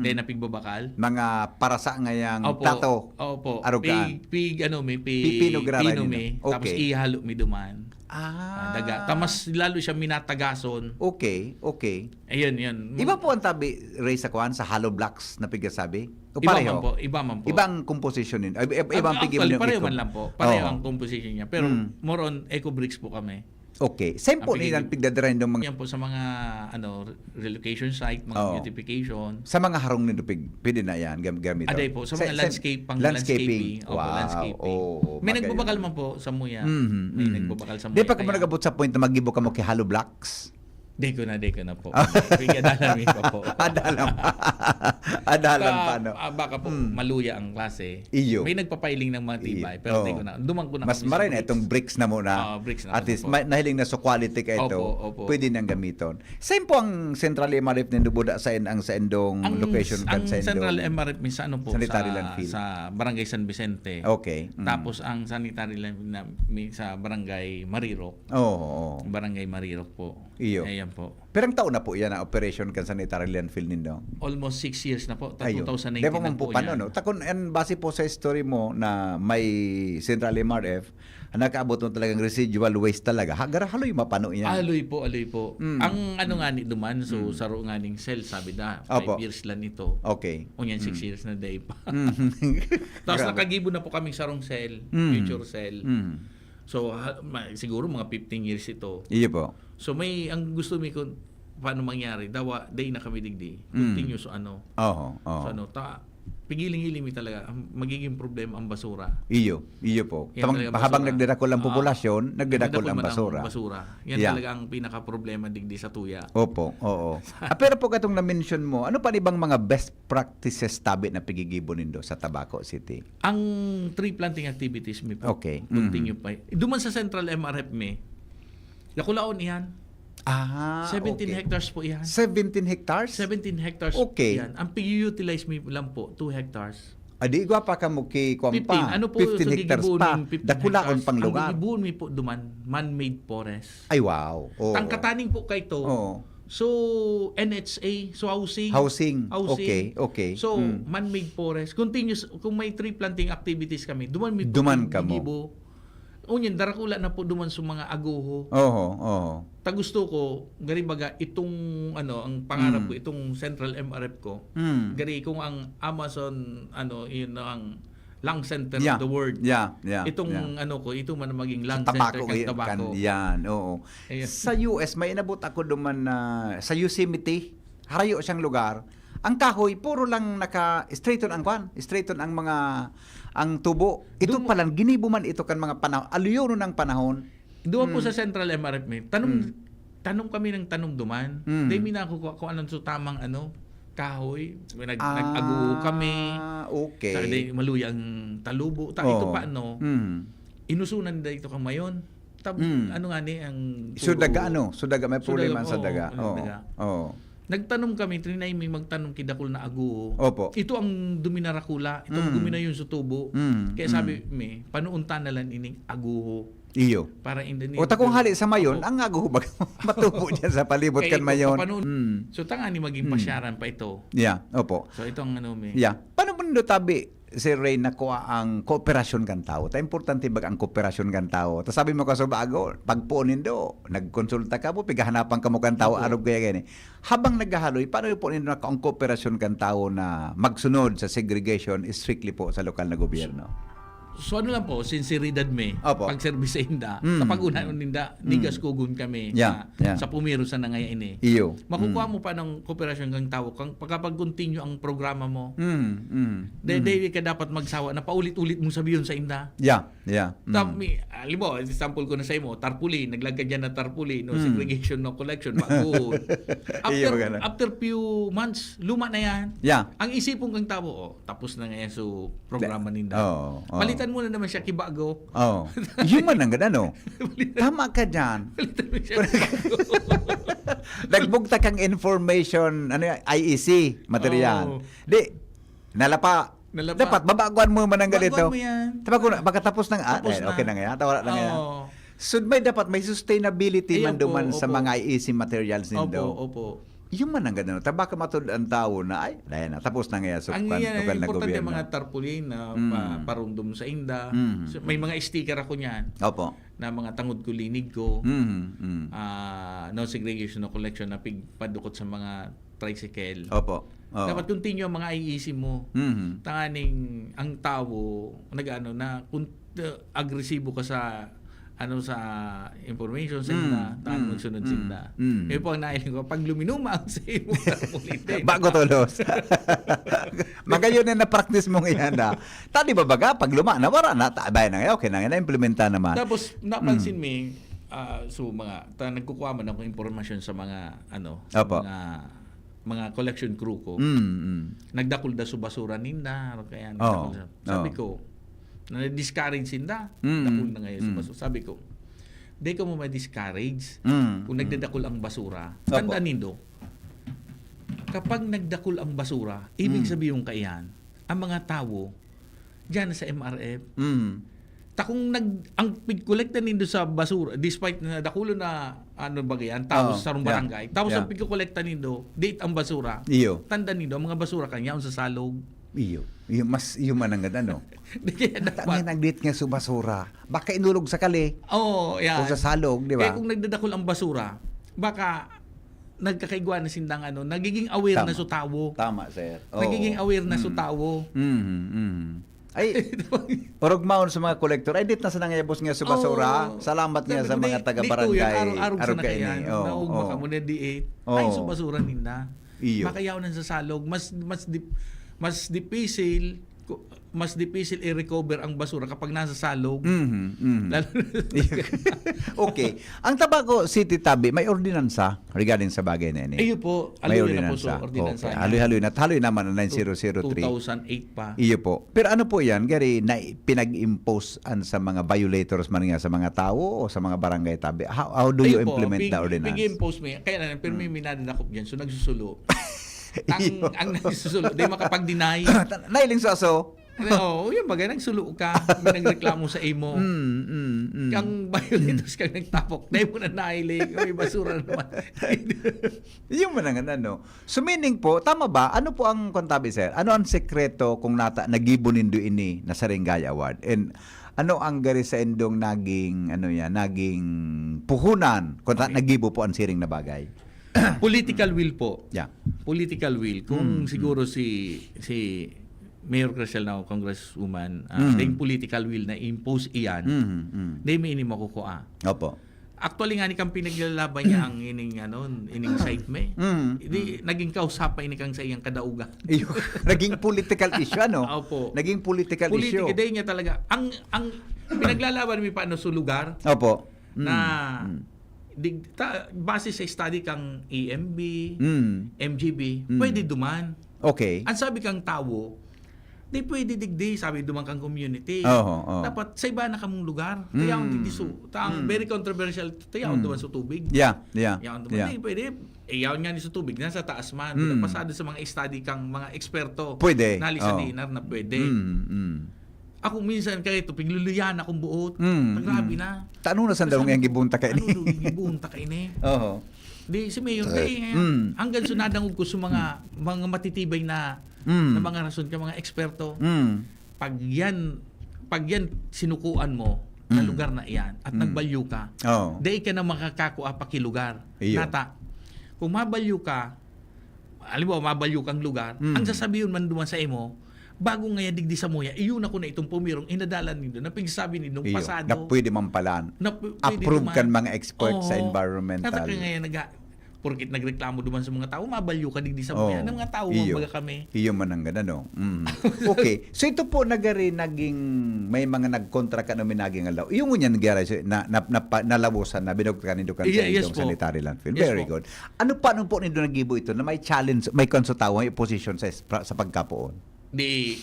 day na pigbabakal. Mga parasa ngayang plato. Opo. Arog ka. Pig, pig, ano, may pi-, pipino, graray pino nino. Tapos ihalo mi duman. Ah. Ah, daga. Tapos lalo siya minatagason. Okay, okay. Ayun, yun. Iba po ang tabi, Ray, sa kuan, sa hollow blocks na pigsasabi? O pareho? Iba man po, iba man po. Ibang composition nin-, ib-, ib-, ibang pigim-, actually, pareho man lang po. Pareho ang composition niya. Pero more on eco bricks po kami. Okay. Same po ni ang pigdadara nindong mga... Yan po sa mga, ano, relocation site, mga beautification. Sa mga harong nindo pig-, pwede na yan, gam-, gamiton. Aday po, sa mga landscape, pang landscaping. Opo, landscaping. Wow. Oo, magayon. May nagbabakal man po sa muya. May nagbabakal sa muya. Di pa kamo nag-abot sa point na maggibo kamo ki hollow blocks? Di ko na, di ko na po. Pigadalan mi pa po. Adalan pa. Adalan pa, no? Ah, baka po, maluya ang klase. Iyo. May nagpapailing ng mga tibay, pero di ko na. Duman ko na. Mas maray na itong bricks na muna. Oo, bricks na muna po. At least, nahiling na sa quality ka ito. Opo, opo. Pwede nang gamiton. Saan po ang Central M R F nindo, buda sa in-, ang sa indong location kan sa indong Central M R F mi sa ano po, sanitary landfill? Sa Barangay San Vicente. Okay. Mm. Tapos ang sanitary landfill na mi sa Barangay Marirok. Oo, oo. Barangay Marirok po. Iyo. Ayan po. Pirang taon na po yan ang operation kan sanitary landfill nindo? Almost six years na po. Ayun. Two thousand nineteen na po yan. Di ba man po pano, no? Takon, and base po sa history mo na may Central M R F, ang nakaabot mo talagang residual waste talaga. Ha, gara haloy mapano yan. Haloy po, haloy po. Mm. Ang ano nga ni duman, so, saro nga ning cell, sabi da, five years lang ito. Okay. Ngunyan, six years na, day pa. Mm. Tapos nakagibo na po kaming sarong cell, future cell. Mm. So, ha, ma-, siguro mga fifteen years ito. Iyo po. So, may, ang gusto mi kung paano mangyari, dawa, day na kami digdi. Mm. Continuous, ano. Oho, oho. So, ano, ta-, pigiling-hiling mi talaga, ang magiging problema ang basura. Iyo, iyo po. Yan talaga, habang nagdadakul ang populasyon, nagdadakul ang basura. Nagdadakul man ang basura. Yan talaga ang pinakaproblema digdi sa tuya. Opo, oo. Ah, pero po katong na-mention mo, ano pa ni bang mga best practices tabi na pigigibo nindo sa Tabaco City? Ang tree planting activities mi po. Okay. Continue pa. Duman sa Central M R F mi, dakulaon iyan. Ah, okay. Seventeen hectares po iyan. Seventeen hectares? Seventeen hectares po iyan. Okay. Ang pig-utilize mi lang po, two hectares. Ah, di igwa pa kamo ki kuwan pa. Fifteen. Ano po, fifteen hectares pa. Dakulaon pang lugar. Ang gigibohon mi po duman, man-made forest. Ay, wow. Oo. Tangkataning po kay to. Oo. So, N H A, so housing. Housing. Housing. Okay, okay. So, man-made forest. Continuous, kung may tree planting activities kami, duman mi po gigibo. Duman kamo. Ngunyan, darakula na po duman sa mga aguho. Oho, oho. Ta gusto ko, gari baga, itong, ano, ang pangarap ko, itong Central M R F ko, gari kung ang Amazon, ano, yun ang lung center of the world. Yeah, yeah, yeah. Itong, ano ko, ito man ang maging lung center kan Tabaco. Sa Tabaco, yan, oo. Ayun. Sa U S, may inabot ako duman na sa Yosemite, harayo siyang lugar. Ang kahoy, puro lang naka-straighton ang kwan, straighton ang mga, ang tubo. Ito palan, ginibo man ito kan mga panahon, aluyonon ang panahon. Duman po sa Central M R F mi, tanom, tanom kami ng tanom duman. Mm. Di mi nakukuha kung anong so tamang ano, kahoy. Nag-, nag-aguho kami. Ah, okay. Sa di maluya ang talubo. Ta, ito pa, ano, inusunan da ito kamayon. Tab-, ano nga ni, ang sudaga, ano? Sudaga, may problema sa daga. Oo, ang daga. Oo. Nagtanom kami, trinay mi magtanom ki dakul na aguho. Opo. Ito ang duminarakula, ito ang guminayon sa tubo. Mm. Kaya sabi mi, panuunta na lang ining aguho. Iyo. Para in the near future. O, ta kung hali sa mayon, ang aguho baga matubo diyan sa palibot kan mayon. Opo, panuun-, so, tangani maging pasyaran pa ito. Yeah, opo. So, ito ang ano mi. Yeah. Paano po nindo tabi, Sir Ray, nakuha ang kooperasyon kan tawo? Ta importante baga ang kooperasyon kan tawo. Ta sabi mo, Kasubago, pagpoon nindo, nagkonsulta kamo, pighahanapan kamo kan tawo, arog kaya gani. Habang naghahaloy, paano po nindo nakuha ang kooperasyon kan tawo na magsunod sa segregation strictly po sa lokal na gobyerno? So, ano lang po, sinseridad mi, Opo. pagserbis sa inda, Mm, kapag una mm. ninda, Mm. digas kugon kami Yeah, na yeah. sa pumiro sa nangaya ini. Iyo. Makukuha Mm. mo pa ng kooperasyon kang tawo, kang pagkapag-continue ang programa mo. Mm, mm, Dahil, mm. dahil ka dapat magsawa na paulit-ulit mong sabihin sa inda. Yeah, yeah. Ta-, Mm. mi-, halimbawa, example ko na sa imo, tarpaulin, naglagay dyan na tarpaulin, no, Mm. segregation, no collection, bago. Iyo, After, maganda. after few months, luma na yan. Yeah. Ang isipon kang tawo, oh, tapos na nga yan, so, programa ninda. Oo, oo. Palitan mo na naman siya kibago. Oo. Yun man ang ganda, no? Palitan Tama ka dyan. Palitan mo siya kibago. Nagbugtak ang information, ano yan, I E C material. Oo. Di, nalapa. Nalapa. Dapat, babaguan mo man ang Baguan ganito. mo yan. Diba kung pagkatapos ng, ah, Tapos eh, okay na. na nga yan. Tawala na nga yan. Oo. So, may dapat, may sustainability Ayan man duman po, sa opo. mga I E C materials Opo, nindo. opo. Yung man ang ganun. Tabaka matud ang tao na, "Ay, dahil na, tapos na nga yan, so, Ang kwan, yan, lokal na importante ang gobyerno." mga tarpaulin na Mm. pa-, parundom sa inda. Mm. So, may mga sticker ako niyan Opo. na mga tangod ko, linig ko. Mm, mm. Ah, no segregation, no collection na pigpadukot sa mga tricycle. Opo. Oo. Dapat continue ang mga I E C mo. Mm. Tanganing ang tao, nag-ano na, kung, uh, agresibo ka sa ano, sa information sa Mm, inda, taan mm, magsunod sa mm, inda. mm. Yun po ang nahiling ko. Pag luminuma ang sa imo, ulitin. Bago tulos. Magayon na na-practice mong iyan, ah. Tadi ba baga, pag luma, nawara na, tabay na ngayon, okay na ngayon, na-implementa naman. Tapos, napansin Mm. mi, ah, so, mga, ta-, nagkukuha man akong impormasyon sa mga, ano, sa Opo. mga mga collection crew ko, Mm, mm. nagdakul da su basura ninda, ano kaya Oo, nagdakul sa, sabi oo. ko, na-discourage sinda, Mm, dakul na ngayon sa mm. basura. Sabi ko, "Di ka mo ma-discourage Mm, kung mm. nagdadakul ang basura." Opo. Tandaan nindo, kapag nagdakul ang basura, ibig Mm. sabihin kaiyan, ang mga tawo, diyan sa M R F, Mm. Ta kung nag-, ang pigkolekta nindo sa basura, despite na dakulo na, ano ba yan, tawo Oo, sa sarong yeah. barangay, tapos Yeah. ang pigkolekta nindo, date ang basura, Iyo. tanda nindo, ang mga basura kan yaon sa salog. Iyo. Iyo, mas, iyo man ang ganda, no? Di kaya Tangin dapat ang date nga sa basura. Baka inulog sa kali. Oo, yan. O sa salog, di ba? Kaya kung nagdadakul ang basura, baka nagkakaigwa na sindang ano, nagiging aware na Tama. so tawo. Tama, sir. Oo. Nagiging aware na so Mm. tawo. Mm, mm. Ay, orog maon sa mga kolektor. Ay, dit na sa nangayabos nga sa basura. Oo. Salamat nga Sabi sa ko, mga di, taga di ko yan, barangay. Arog-arog sa Arog kaini. nakayan. Oo, Naugma oo. ka mo na di eh. Oo. Ay, sa basura ninda. Iyo. Makayaw na sa salog. Mas, mas dip-, mas dipisil, ku-, mas dipisil i-recover ang basura kapag nasa salog. Mhm, mhm. Lalo Okay. Ang Tabaco City Tabi, may ordinansa regarding sa bagay na ini? Iyo po, May haloy na po ordinansa. sa ordinansa Okay. na. Haloy-haloy na. Haloy naman ang Two-, nine zero zero three. two thousand eight pa. Iyo po. Pero ano po yan, Gary, na pinag-impose an sa mga violators man nga sa mga tao o sa mga barangay tabi? How, how do you Ayun po, implement pig-, the ordinance? pig-impose mo yan. Kaya lang, pero may Hmm. minadadakop dyan. So, nagsusulo. Ang, Iyo. ang nagsusulo, di makapag-deny. Nailing sa aso? Oo, yun bagay, nagsulo ka. May nagreklamo sa imo. Mm, mm, mm. Kang violators, Mm. kang nagtapok. Dahil mo na nailing. May basura naman. Yung manangan, ano. So, meaning po, tama ba? Ano po ang, kung tabi, sir? Ano ang sekreto kung nata-, nagibo nindo ini na Saringay Award? And ano ang gari sa indong naging, ano yan, naging puhunan kung ta-, Okay. nagibo po ang siring na bagay? Political will po. Yeah. Political will. Kung Mm, siguro mm. si, si Mayor Cressel na o Congresswoman, ah, Mm. ding political will na impose iyan, Mm, mm. di may ini makukuha. Opo. Actually nga, ni kang pinaglalaban niya ang ining, ano, ining site me. Mm, Di, mm. naging kausapan ini kang sa iyang kadaugan. Iyo, naging political issue, ano? Opo. Naging political Politika, issue. dahil niya talaga, ang, ang pinaglalaban mi paano sa lugar Opo. Mm, na mm. dig-, ta-, base sa study kang A M B, Mm. M G B, Mm. pwede duman. Okay. Ang sabi kang tawo, "Di pwede digdi," sabi duman kang community. Oho, oho. Dapat sa iba na kamong lugar. Kaya ang Mm. digdi su-, ta-, ang Mm. very controversial, kaya ang Mm. duman sa tubig. Yeah, yeah, Kaya ang duman, yeah. "Di pwede." Eh, yaon nga ni sa tubig, nasa taas man. Mm. Pasado sa mga study kang mga eksperto. Pwede. Nali sa Oo. D N R na pwede. Mm, mm. Ako minsan kayo ito, pigluluyan akong buot. Mm, Grabe mm. na. Ta-, ano na sandang Sabi yung ko, gibunta kayo ni? "Ano daw yung gibunta kayo ni?" Oho. Di, si Mayor, Eh, di, eh, mm. hanggang so nadangog ko sa mga, mga matitibay na, Mm. na mga rason ka, mga eksperto. Mm. Pag yan, pag yan sinukuan mo na Mm. lugar na iyan at Mm. nagbalyo ka, Oo. di ka na makakakua pa ki lugar. Iyo. Nata, kung mabalyo ka, halimbawa, mabalyo kang lugar, Mm. ang sasabihin man duman sa imo, bago ngaya digdi samuya, iyo na ko na itong pumirong inadalan nindo na pigsabi nindong Iyo, pasado. Na pwede man pala. Na p- pwede Approve naman. kan mga expert sa Oo. environmental. Kata ka ngayon, nag- porkit nagreklamo duman sa mga tao, mabalyo ka digdi samuya. Oo. Ang mga tao, Iyo. mga kami. Iyo man ang ganun, no? Mm. Okay. So ito po, nagari naging may mga nagkontra ka na minaging alaw. Yung ngunyan, gari, so, na, na, na, nalabusan na, binugtakan nindo kan Iya, sa yes indong po. Sanitary Landfill. Yes Very po. Good. Ano pa, ano po nindo nagibo ito na may challenge, may konsultawa, may opposition sa, sa pagkapoon? Di,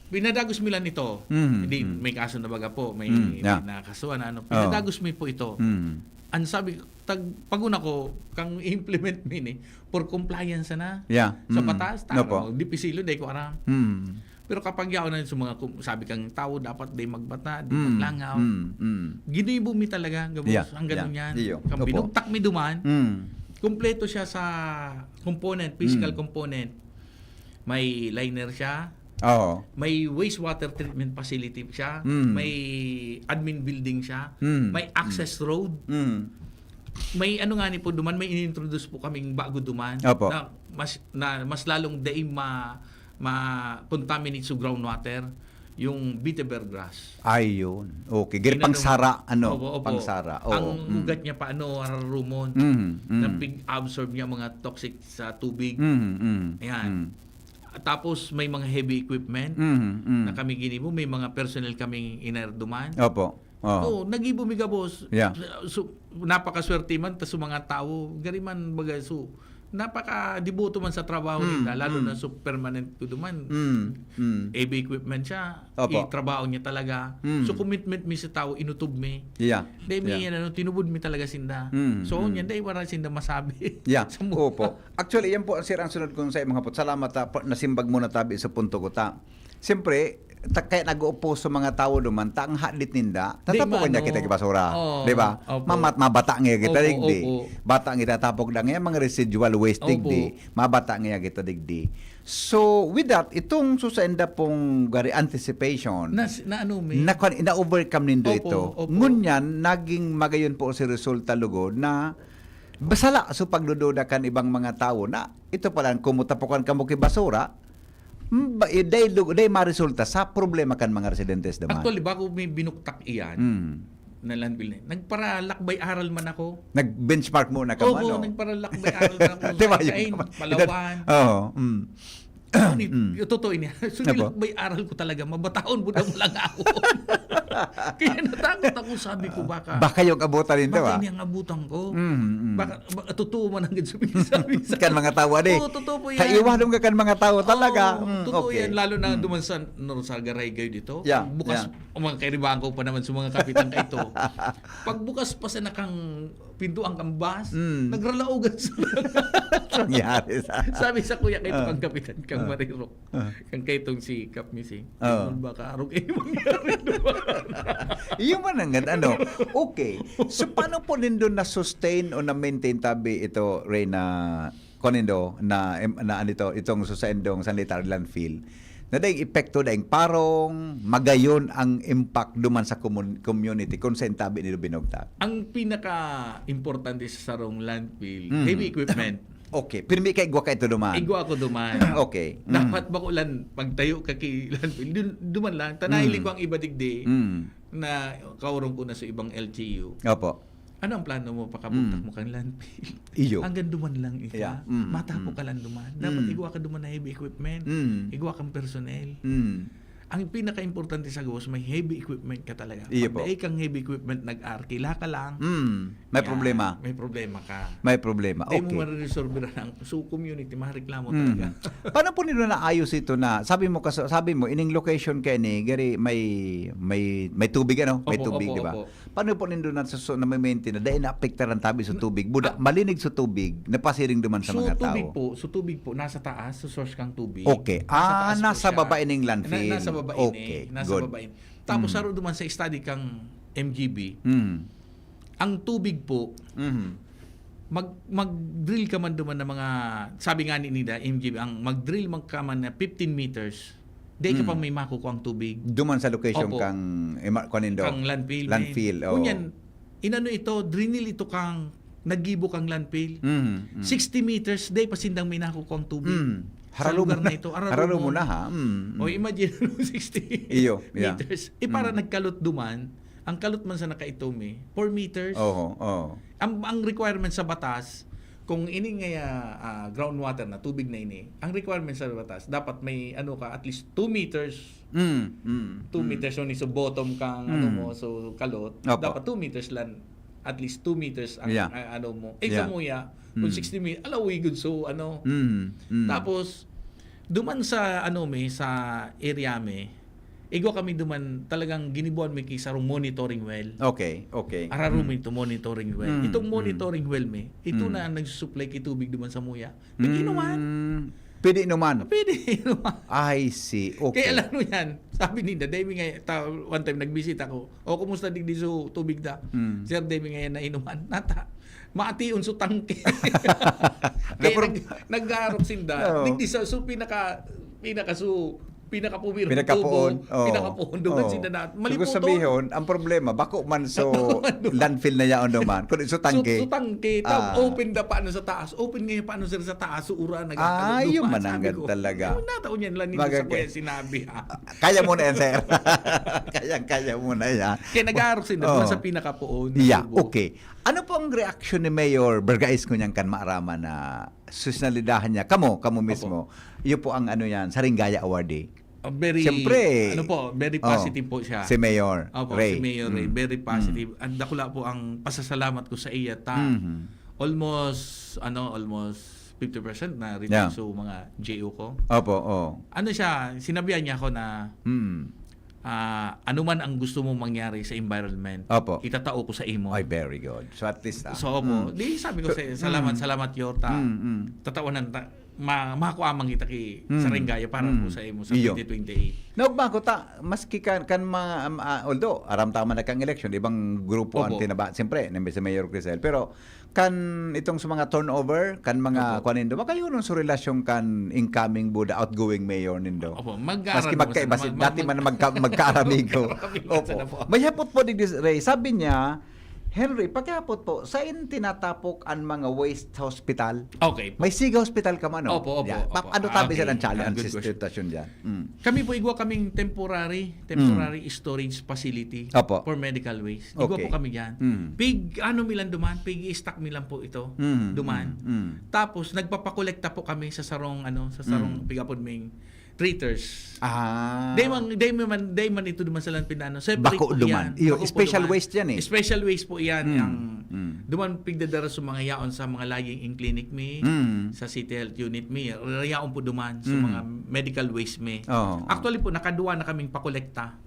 pinadagos mi lang ito. Mhm, Di, mhm. May kaso na baga po, may Mm, yeah. nakasuhan na ano. Oo. Pinadagos mi po ito. Mm. Ang sabi, tag, pag-una ko, kang i-implement mi ni, for compliance na. Yeah. Sa Mm. batas, Opo. tama, dipisilyo, dahil ko aram. Mm. Pero kapag yaon na sa mga, kum- sabi kang tao, dapat di magbata, di Mm. maglangaw. Mm. Mm. Ginibo mi talaga, gabos, Yeah, ang ganun yeah. yan. Iyo. Kang Opo. binugtak mi duman, Mm. kompleto siya sa component, physical Mm. component. May liner siya, Oo. may wastewater treatment facility siya, Mm. may admin building siya, Mm. may access road, Mm. may ano nga ni po duman, may inintroduce po kaming bago duman Opo. na mas na mas lalong dai ma ma-contaminate sa groundwater, yung vetiver grass. Ayun. Okay. Gari Inano- pangsara, ano? Opo, opo. Pangsara. Oo. Ang Mm. ugat niya paano hararumon, Mm, mm. na pig-absorb niya mga toxic sa tubig. Mm, mm, Ayan. mm. Tapos may mga heavy equipment Mm, mm. na kami ginibo, may mga personnel kaming inarduman. Opo. Oo. So, nagibo mi gabos. Yeah. So, napakaswerte man ta sa mga tao. Gari man baga, so, napakadiboto man sa trabaho Mm, nila, lalo mm. na sa permanent ko duman. Mm, mm. Heavy equipment siya, Opo. itrabaho niya talaga. Mm. So, commitment mi sa tao, inutob mi. Yeah. Dahil mi, Yeah. ano, tinubod mi talaga sinda. Mm, So, mm. Yan, dahil wala sinda masabi. Yeah. Sa mga- Opo. Actually, yan po, sir, ang sunod kong sa imong hapot. Salamat, ah, pa- nasimbag mo na tabi sa punto ko ta. Siyempre, ta, kaya nag-uupos sa mga tao duman, ta ang hadit ninda, Di tatapukan niya maano. kita basura. Oo. Di ba? Opo. Mamat, mabata nga kita Opo, digdi. opo. Bata nga tatapok na nga, mga residual waste Opo. digdi. Mabata nga kita digdi. So, with that, itong susainda pong gari anticipation, Nas, na ano, may... na, na-overcome nindo Opo, ito. Opo. Ngunyan, naging magayon po si resulta lugod na basala sa pagdududa kan ibang mga tao na ito pala, kung mutapukan kamo ki basura, mm, ba, eh, day, day maresulta sa problema kan mga residentes naman. Actually, bago may binuktak iyan, Mm. na landfill na, nagparalakbay aral man ako. Nag-benchmark muna ka Oo, man, no? Nagparalakbay aral na ako. Di ba, yun Kain, naman. Palawan. Oo. Mm. Ano ni, Mm. yung totoo ini. So, Ano po? nilakbay aral ko talaga, mabataon po na lang ako. Kaya natakot ako, sabi ko, baka, Baka yung abutan nito, baka ah. Ini ang abutan ko. Mm, mm. Baka, ba, totoo man ang sabi, sabi sa Kan mga tawa, di. Oo, totoo po yan. Kaiwa dong ka kan mga tawa talaga. Oo, Mm, totoo okay. Yan. Lalo na Mm. duman sa, no, sa Garaygaw dito. Yeah, Bukas, yeah. Ang mga kairibahan ko pa naman sa mga kapitan ka ito. Pagbukas pa sa nakang pintuan kang bus, Mm. nagralaogan sa Nangyari sa... Sabi sa kuya kaito Ah. kang kapitan kang Ah. Marirok. Ah. Kang kaitong si Kap Missing. Ah. Ano ba ka? Arog eh, mangyari naman. Iyo man ang gan-, ano. Okay. So, paano po nindo na-sustain o na-maintain tabi ito, Reyna, kung nindo, na, em, na ano ito, itong susaindong sanitary landfill? Na daing epekto, daing parong, magayon ang impact duman sa komun-, community kung sa intabi nilo binugtak. Ang pinaka-importante sa sarong landfill, Mm. heavy equipment. Okay. Pirmi ka, igwa ka ito duman. Igwa ako duman. Okay. Mm. Dapat ba ko lang pagtayo ka ki landfill? Dun, duman lang. Tanay Mm. ko ang iba digdi Mm. na kaurong ko na sa ibang L G U. Opo. Ano ang plano mo pakabugtak Mm. mo kang landfill? Iyo. Hanggang duman lang ika. Yeah. Mm, Matapo mm. ka lang duman. Dapat Mm. igwa ka duman na heavy equipment. Mm. Igwa kang personnel. Mm. Ang pinaka-importante sa gawas, may heavy equipment ka talaga. Iyo Pag po. Dai kang heavy equipment, nag-arkila ka lang. Mm. May Yan, problema. May problema ka. May problema. Di mo Okay. mariresolve lang. So, community, mareklamo Mm. talaga. Paano po nila naayos ito na, sabi mo, kas-, sabi mo, ining location kayo ni, gari, may, may, may tubig, ano? May Opo, tubig, opo, di ba? Opo. Paano po nindo na, na maintain na, dahil naapektaran tabi sa tubig? Buda, Ah. Malinig sa tubig, napasiring duman sa So, mga tubig tao. po, so tubig po, nasa taas, sa source kang tubig. Okay. Nasa Ah, taas po nasa siya. Baba ining landfill. Na, nasa baba ini. Okay, Nasa good. Baba ini. Tapos, Mm. saro duman sa study kang M G B, Mm. ang tubig po, Mhm. mag, mag-drill ka man duman ng mga, sabi nga ni nila, M G B, ang mag-drill man ka man na fifteen meters, di ka Mm. pa may makukuha ang tubig. Duman sa location Opo. kang, ima-, kanindo? Kang landfill. Landfill, oo. Ngunyan, inano ito, drinil ito kang naggibo kang landfill. Mhm, mhm. Sixty meters, di pa sindang may nakukuha ang tubig. Mm. Sa lugar na ito, hararumo na, ha? Mm, mm. O, imagine mo, sixty meters. Iyo, yeah. Eh, para nagkalot duman, ang kalot man sa nakaitumi, four meters. Oho, oo. Ang, ang requirement sa batas, kung ini nga, ah, groundwater na, tubig na ini, ang requirement sa batas, dapat may, ano ka, at least two meters. Mm, mm, two meters, so, ni, so bottom kang, ano mo, so kalot, dapat two meters lang, at least two meters ang, yeah, ah, ano mo. Eh, yeah, kamuya, kung sixty meters, alawi gud, so, ano. Mm, mm. Tapos, duman sa, ano, may, sa area may, igwa kami duman, talagang ginibuan mi ki sarong monitoring well. Okay, okay. Araro mi ito, monitoring well. Mm, itong monitoring well mi, ito na ang nagsusupply ki tubig duman sa muya. Pwede inuman. Mm. Pwede inuman. Pwede inuman. I see. Okay. Kaya alam mo yan, sabi ninda, dahil mi nga, ta-, one time nagbisita ko, "O, kumusta digdi so tubig da?" Mm. "Sir, dahil mi nga yan nainuman." Nata, mati unso tangke. Kaya nag-, nag-aarok sinda. Oo. Digdi sa, so pinaka, pinaka, so, pinakapumirong tubo, pinakapoon. Oo. Pinakapoon. Duman sinda na, maliputon. Sabi, ang problema, bako man so landfill na yaon naman. Kung so tangke. So, so tangke. Tapos open da pa, ano, sa taas. Open ngayon pa, ano, sir, sa taas. So, ura, nag-, ah, ano, yung duman, mananggad sabi ko, talaga. Yung nataon yan lang nito sa kuya sinabi, ha? Kaya mo na yan, sir. Kayang-kaya mo na yan. Kaya nag-aarok sinda, duman sa pinakapoon na tubo. Yeah, okay. Ano po ang reaksyon ni Mayor Bergais ngunyan kan maaraman na personalidahan niya? Kamo, kamo mismo. Iyo po ang ano yan, Saringaya Awardee. Ah, very, siyempre, ano po, very positive po siya. Si Mayor Ray. Opo, si Mayor Ray, very positive. Ang dakula po ang pasasalamat ko sa iya ta. Almost, ano, almost fifty percent na reach, yeah, so mga J O ko. Opo, oo. Ano siya, sinabihan niya ako na, ah, "Ano man ang gusto mong mangyari sa environment, opo, itatao ko sa imo." Ay, very good. So, at least, ah. So, opo. Di, sabi ko sa, "Salamat, salamat, Yorta." Tatawanan ta, ma-, makuha man kita ki Saringaya para po sa imo sa twenty twenty-eight. Naugma ko ta, maski kan, kan mga, um, ah, although, aram ta man na kang eleksyon, ibang grupo ang tinaba, siyempre, nang si Mayor Crisel. Pero, kan itong sa mga turnover, kan mga kuwan nindo, makayunon sa relasyon kan incoming buda, outgoing mayor nindo. Opo, mag-aaral. Maski magkaiba, dati man magka-, magkaaramigo. Opo. May hapot po, Digdi Ray. Sabi niya, Henry, pakihapot po, sain tinatapok an mga waste hospital? Okay po. May Siga Hospital ka man, no? Opo, opo, opo. Ano tabi sa challenge, ang sitwasyon diyan? Kami po, igwa kaming temporary, temporary storage facility for medical waste. Igwa po kami diyan. Pig, ano mi lang duman, pig-i-stock mi lang po ito duman. Tapos, nagpapakolekta po kami sa sarong, ano, sa sarong pigapod ming treaters. Ah. Dai man, dai man, dai man ito duman sa lang pinano. Separate po duman. Iyo, bako po special waste yan eh. Special waste po yan. Ang duman pigdadara sa mga yaon sa mga lying-in clinic mi, sa City Health Unit mi, yaon po duman sa mga medical waste mi. Oo, oo. Actually po, nakaduwa na kaming pakolekta.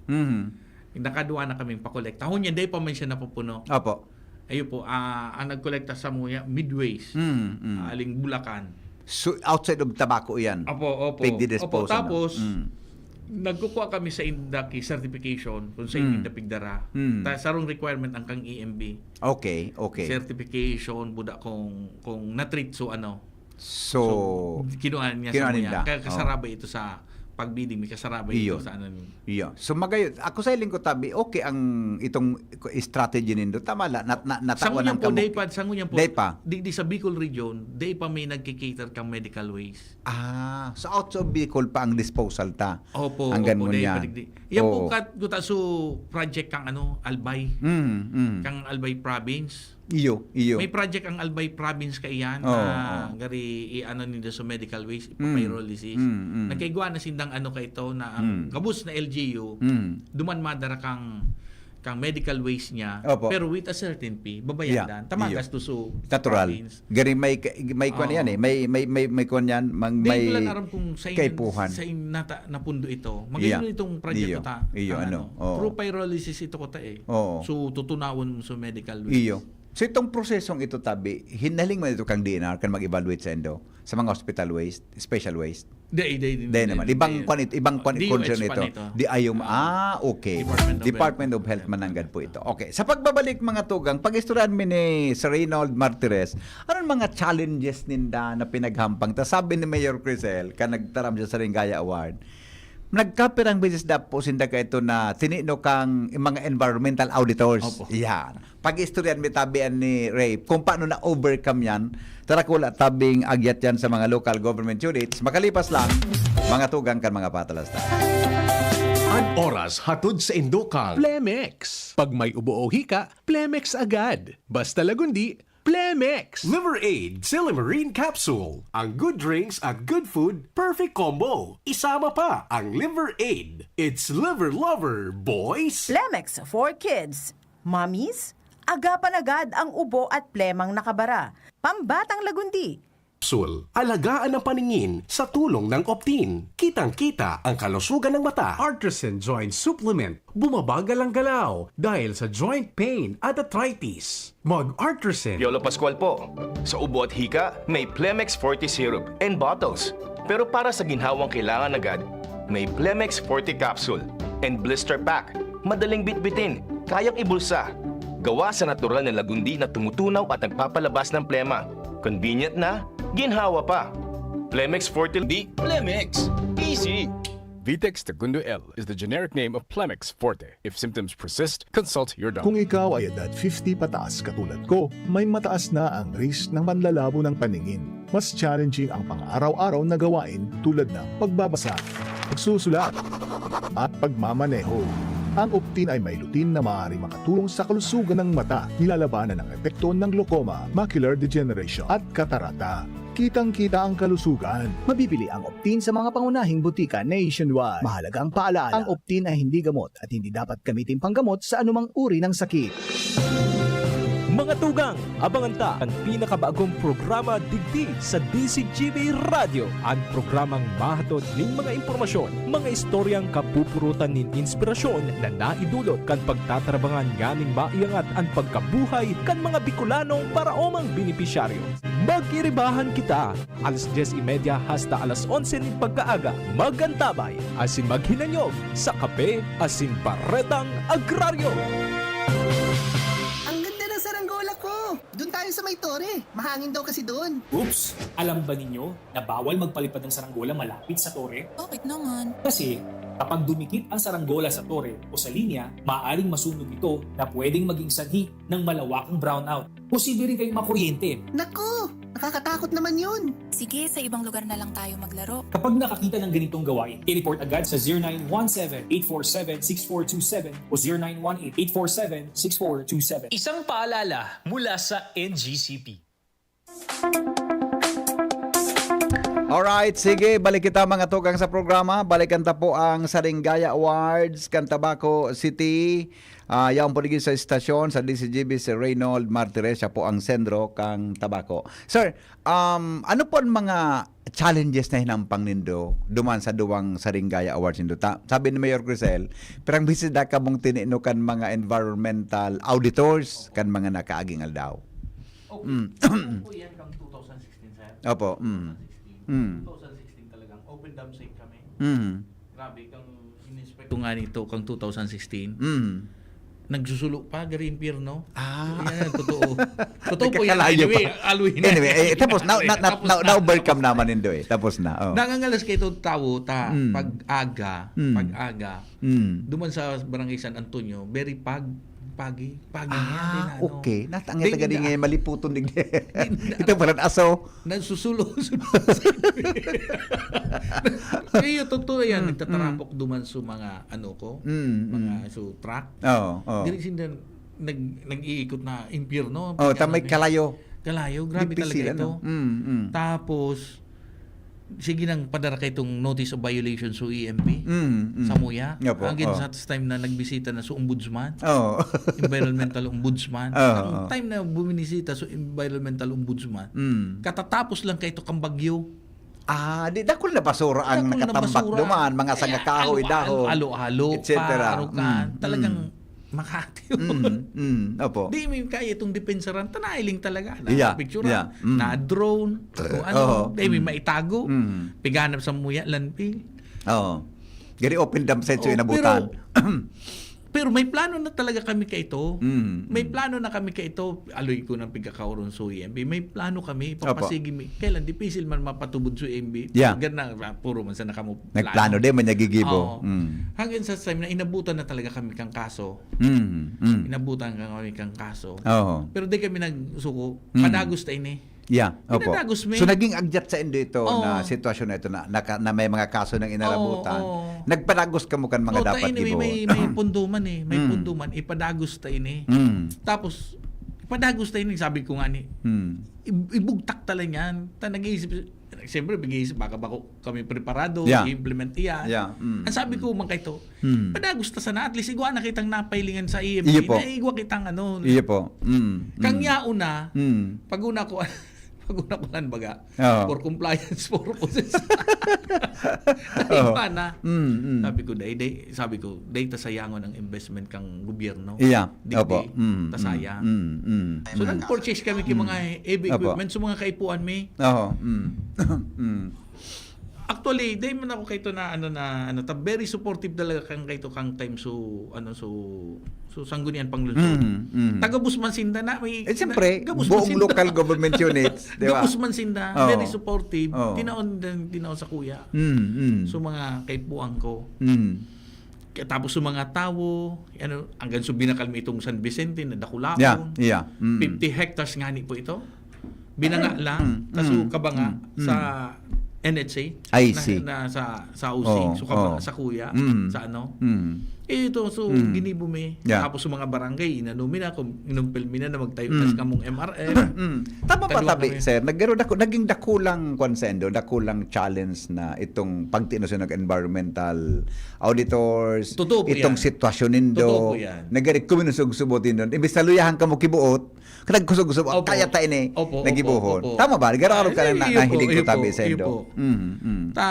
Nakaduwa na kaming pakolekta. Ngunyan, dai pa man siya napupuno. Opo. Ayun po, ah, ang nagkolekta sa muya, Midways, ah, aling Bulacan. So, outside of Tabaco yan? Opo, opo. Pwede disposal na? Opo, tapos, nagkukuha kami sa inda ki certification kung sa inda pigdara. Ta, sarong requirement ang kang E M B. Okay, okay. Certification, buda kung, kung na-treat, so ano, So, kinuha niya sa muya. Kaya kasarabay ito sa pagbidding, may kasarabay ito sa ano. Iyo. So, magayon, ako sa hiling ko tabi, okay ang itong strategy nindo. Tama la, nat-, na-, natawan ang kamok. Sa ngunyan po, dai pa, sa ngunyan po, dai pa. Digdi sa Bicol region, dai pa may nagki-cater kang medical waste. Ah, so out of Bicol pa ang disposal ta. Opo, opo, dai pa digdi. Yan po, kat-, guta, so, project kang ano, Albay. Mm, mm. Kang Albay province. Iyo, iyo. May project ang Albay Province kaiyan na gari i-ano ninda sa medical waste, ipapyrolysis. Mm, mm. Nagkaigwa na sindang ano ka ito na ang gabos na L G U, duman madara kang, kang medical waste niya, pero with a certain fee, babayadan. Tama, iyo. Gasto so province. Natural. Gari may ka-, may kwan yan eh. May, may, may, may kwan yan, mang-, may kaipuhan. Di ko lang aram kung sa in-, sa in-, nata-, napundo ito. Magayon itong project ko ta. Iyo, ano, oo. Through pyrolysis ito ko ta eh. Oo. So, tutunawon mo sa medical waste. Iyo. So, itong prosesong ito, tabi, hinaling man ito kang D N R, kan mag-evaluate sa indo, sa mga hospital waste, special waste? Di, di, di, di naman. Ibang kwan ito, ibang kwan, concern ito. Di ayo ma-, ah, okay. Department of Health. Department of Health mananggad po ito. Okay. Sa pagbabalik, mga tugang, pag-istoryahan mi ni Sir Reynold Martires, anong mga challenges ninda na pinaghampang? Ta sabi ni Mayor Crisel, ka nagtaram siya sa Ringaya Award, Nagkapirang beses na po sinda kaito na tinino kang mga environmental auditors. Opo. Yan. Pag-istoryan mi tabi ni Ray kung paano na-overcome yan. Tarakula tabing agyat yan sa mga local government units. Makalipas lang, mga tugang kan mga patalastas. An oras hatod sa indokang Plemex. Pag may ubo o hika, Plemex agad. Basta Lagundi, Plemex! Liver Aid Silimarine Capsule. Ang good drinks at good food, perfect combo. Isama pa ang Liver Aid. It's Liver Lover, boys! Plemex for Kids. Mommies, agapan agad ang ubo at plemang nakabara. Pambatang Lagundi. Capsule. Alagaan ang paningin sa tulong ng Optin. Kitang-kita ang kalusugan ng mata. Artisan Joint Supplement. Bumabagal ang galaw dahil sa joint pain at arthritis. Mag-Artisan. Piolo Pascual po. Sa ubo at hika, may Plemex Forte Syrup and bottles. Pero para sa ginhawang kailangan agad, may Plemex Forte Capsule and Blister Pack. Madaling bitbitin, kayang ibulsa. Gawa sa natural na lagundi na tumutunaw at nagpapalabas ng plema. Convenient na, ginhawa pa. Plemex Forte di Plemex. Easy! Vitex Segundo L is the generic name of Plemex Forte. If symptoms persist, consult your doctor. Kung ikaw ay edad fifty pataas katulad ko, may mataas na ang risk ng panlalabo ng paningin. Mas challenging ang pang-araw-araw na gawain tulad ng pagbabasa, pagsusulat, at pagmamaneho. Ang Optin ay may lutein na maaaring makatulong sa kalusugan ng mata, nilalabanan ang epekto ng glaucoma, macular degeneration, at katarata. Kitang-kita ang kalusugan. Mabibili ang Optin sa mga pangunahing butika nationwide. Mahalagang paalaala, ang Optin ay hindi gamot at hindi dapat gamitin panggamot sa anumang uri ng sakit. Mga tugang, abangan ta an pinakabagong programa digdi sa D Z G B Radyo. An programang mahatod nin mga impormasyon, mga istoryang kapupurutan nin inspirasyon na naidulot kan pagtatarabangan nganing maiangat an pagkabuhay kan mga Bicolanong paraomang benepisyaryo. Mag-iribahan kita, alas dyes y media hasta alas onse nin pagkaaga. Mag-antabay asin maghinanyog sa Kape asin Baretang Agraryo. Ang ganda ng saranggola ko! Doon tayo sa may tore. Mahangin daw kasi doon. Oops! Alam ba ninyo na bawal magpalipad ng saranggola malapit sa tore? Bakit naman? Kasi kapag dumikit ang saranggola sa tore o sa linya, maaaring masunog ito na pwedeng maging sanhi ng malawakang brownout. Posible rin kayong makuryente. Naku! Nakakatakot naman yun! Sige, sa ibang lugar na lang tayo maglaro. Kapag nakakita ng ganitong gawain, i-report agad sa zero nine one seven, eight four seven, six four two seven o zero nine one eight, eight four seven, six four two seven. Isang paalala mula sa N G C P. Alright, sige, balik kita mga tugang sa programa. Balikan ta po ang Saringgaya Awards kan Tabaco City. Ah, yaon po ligi sa estasyon sa D Z G B si Reynold Martires, siya po ang sendro kang Tabaco. Sir, um, ano po ang mga challenges na hinampang nindo duman sa duwang Saringgaya Awards nindo? Ta, sabi ni Mayor Crisel, pirang bisis da kamong tinino kan mga environmental auditors kan mga nakaaging aldaw. Okay. Mm. Ano po yan kang two thousand sixteen, sir? Opo. Mm. Mm. two thousand sixteen talagang open dam site kami. Mm. Grabe, kang in-inspect ko nga nito, kang two thousand sixteen. Mm. Nagsusulo pa, gari impyerno. Ah. Yan, totoo. Totoo po yan. Anyway, aloy na. Anyway, eh, tapos na, na, na, na, overcome naman nindo eh. Tapos na. Oh. Nangangalas kayo itong tawo, ta, mm, pag-aga, mm, pag-aga. Mm. Duman sa Barangay San Antonio, very pag, pagi, pagi. Ah, okay. Natangay taga di ngayon, maliputon digdi. Ito pala, aso. Nagsusulo. Kaya totoo yan, mm, nagtatarapok duman sa mga, ano ko, mm, mga, mm, so, truck. Oo, oo. Diri sinda nag, nag-iikot na impyerno. Oh, tamay kalayo. Kalayo, grabe talaga ito. Mm, mm. Tapos, sige nang padara kay itong notice of violation sa E M P, mm, mm, sa Muya. Opo, again, oh, sa time na nagbisita na sa ombudsman, oh, environmental ombudsman. Oh, ang, oh, time na buminisita sa environmental ombudsman, mm, katatapos lang kay ito kang bagyo. Ah, di, dakul na basura ang nakatambak duman, mga sanga kahoy, dahon, alo-alo, et cetera. Talagang Makati. Mm, mm, opo. Di mi kaya itong depensaran, ta nailing talaga. Na, yeah, picture, yeah, mm, na drone, kung ano, oh, di mi, mm, maitago. Mm. Piganap sa Muya, landfill. Oo. Gari open dump site, so, oh, inabutan. Pero, Pero may plano na talaga kami kaito. Mm, May mm. plano na kami kaito. Aloy ko ng pagkakaoron sa E M B. May plano kami. Opo. Papasigi mi. Kailan? Dipisil man mapatubod sa E M B. Yeah. Gan na, ah, puro man sa nakamo Nagplano plano. din, man nagigibo. Oo. Mm. Hanggang sa time na inabutan na talaga kami kang kaso. Mm, mm. Inabutan ka kami kang kaso. Oo. Pero di kami nagsuko. Mm. Padagos ta ini. Yeah, opo. Pinadagos mi. So, naging agyat sa indo ito Oo. na sitwasyon na ito na, naka-, na may mga kaso ng inarabutan. Oo, oo. Nagpadagos kamo kan mga Oh, ta dapat anyway, gibohon. may, may punduman eh. May Mm. punduman. Ipadagos ta ini. Mm. Tapos, ipadagos ta ini, sabi ko nga ni, Mm. ib-, ibugtak ta lang yan. Ta nag-iisip, siyempre, nag-iisip, baka bako kami preparado, Yeah. i-implement iyan. Yeah, mm, Ang sabi mm. ko, man kaito, Mm. padagos ta sana, at least igwa na kitang napailingan sa E M P, Iyo po. na igwa kitang ano, Iyo po. Mm, Kang mm. yaon na, Mm. pag una ko, pag una ko lang baga, Oo. for compliance purposes. Oo. Iba na. Mm, mm. Sabi ko, "Day, day," sabi ko, "Day, ta sayangon ang investment kang gobyerno." Iya. Digdi, Opo. Mm, ta mm, sayang. mm, mm, So, mm. nag-purchase kami ki Mm. mga heavy Opo. equipment, so mga kaipuan mi. Oo. Mm. Mm. Actually, dai man ako kaito na, ano, na, ano, ta, very supportive talaga kang kaito kang time so, ano, so, so Sangguniang Panglungsod. Mm, mm. Taga-ubos man sinda na, may Eh, siyempre, na, taga-ubos man buong sinda. local government units, di ba? Gabos man sinda, Oo. very supportive. Oo. Tinaon din, tinaon sa kuya. Mm, mm. So, mga kaipuan ko. Mm. Kaya tapos yung mga tawo, ano, hanggang so binakal mi itong San Vicente na dakulaon. Yeah, yeah. Mm. Fifty hectares nga ni po ito. Binanga lang, Mm, taso mm, kabanga mm, sa mm. N H A. I Na, see. na sa, sa housing. Oo, So, kabanga oo. sa kuya, Mm. sa ano. Mm. Eh, ito, so, Mm. ginibo mi. Yeah. Tapos yung mga barangay, inano mi na, kung inumpil mi na na magtayo Mm. tas kamong M R M. Mm. Tama pa, Tadwa tabi, kami. sir. Nagkaroon ako, naging dakulang kwan sa indo, dakulang challenge na itong pagtinos ng environmental auditors, Totoo po itong yan. sitwasyon nindo. Totoo po yan. Nagari kuminusog-subot nindo. Imbis na luyahan ka mo kibuot, nagkusog-subot, Opo. kaya ta ini, Opo, opo, nagibuhon. opo. Tama ba? Nagararon ka Ay, na, iyo po, nahiling ko iyo tabi po, sa iyo indo. po. Mm, mm. Ta,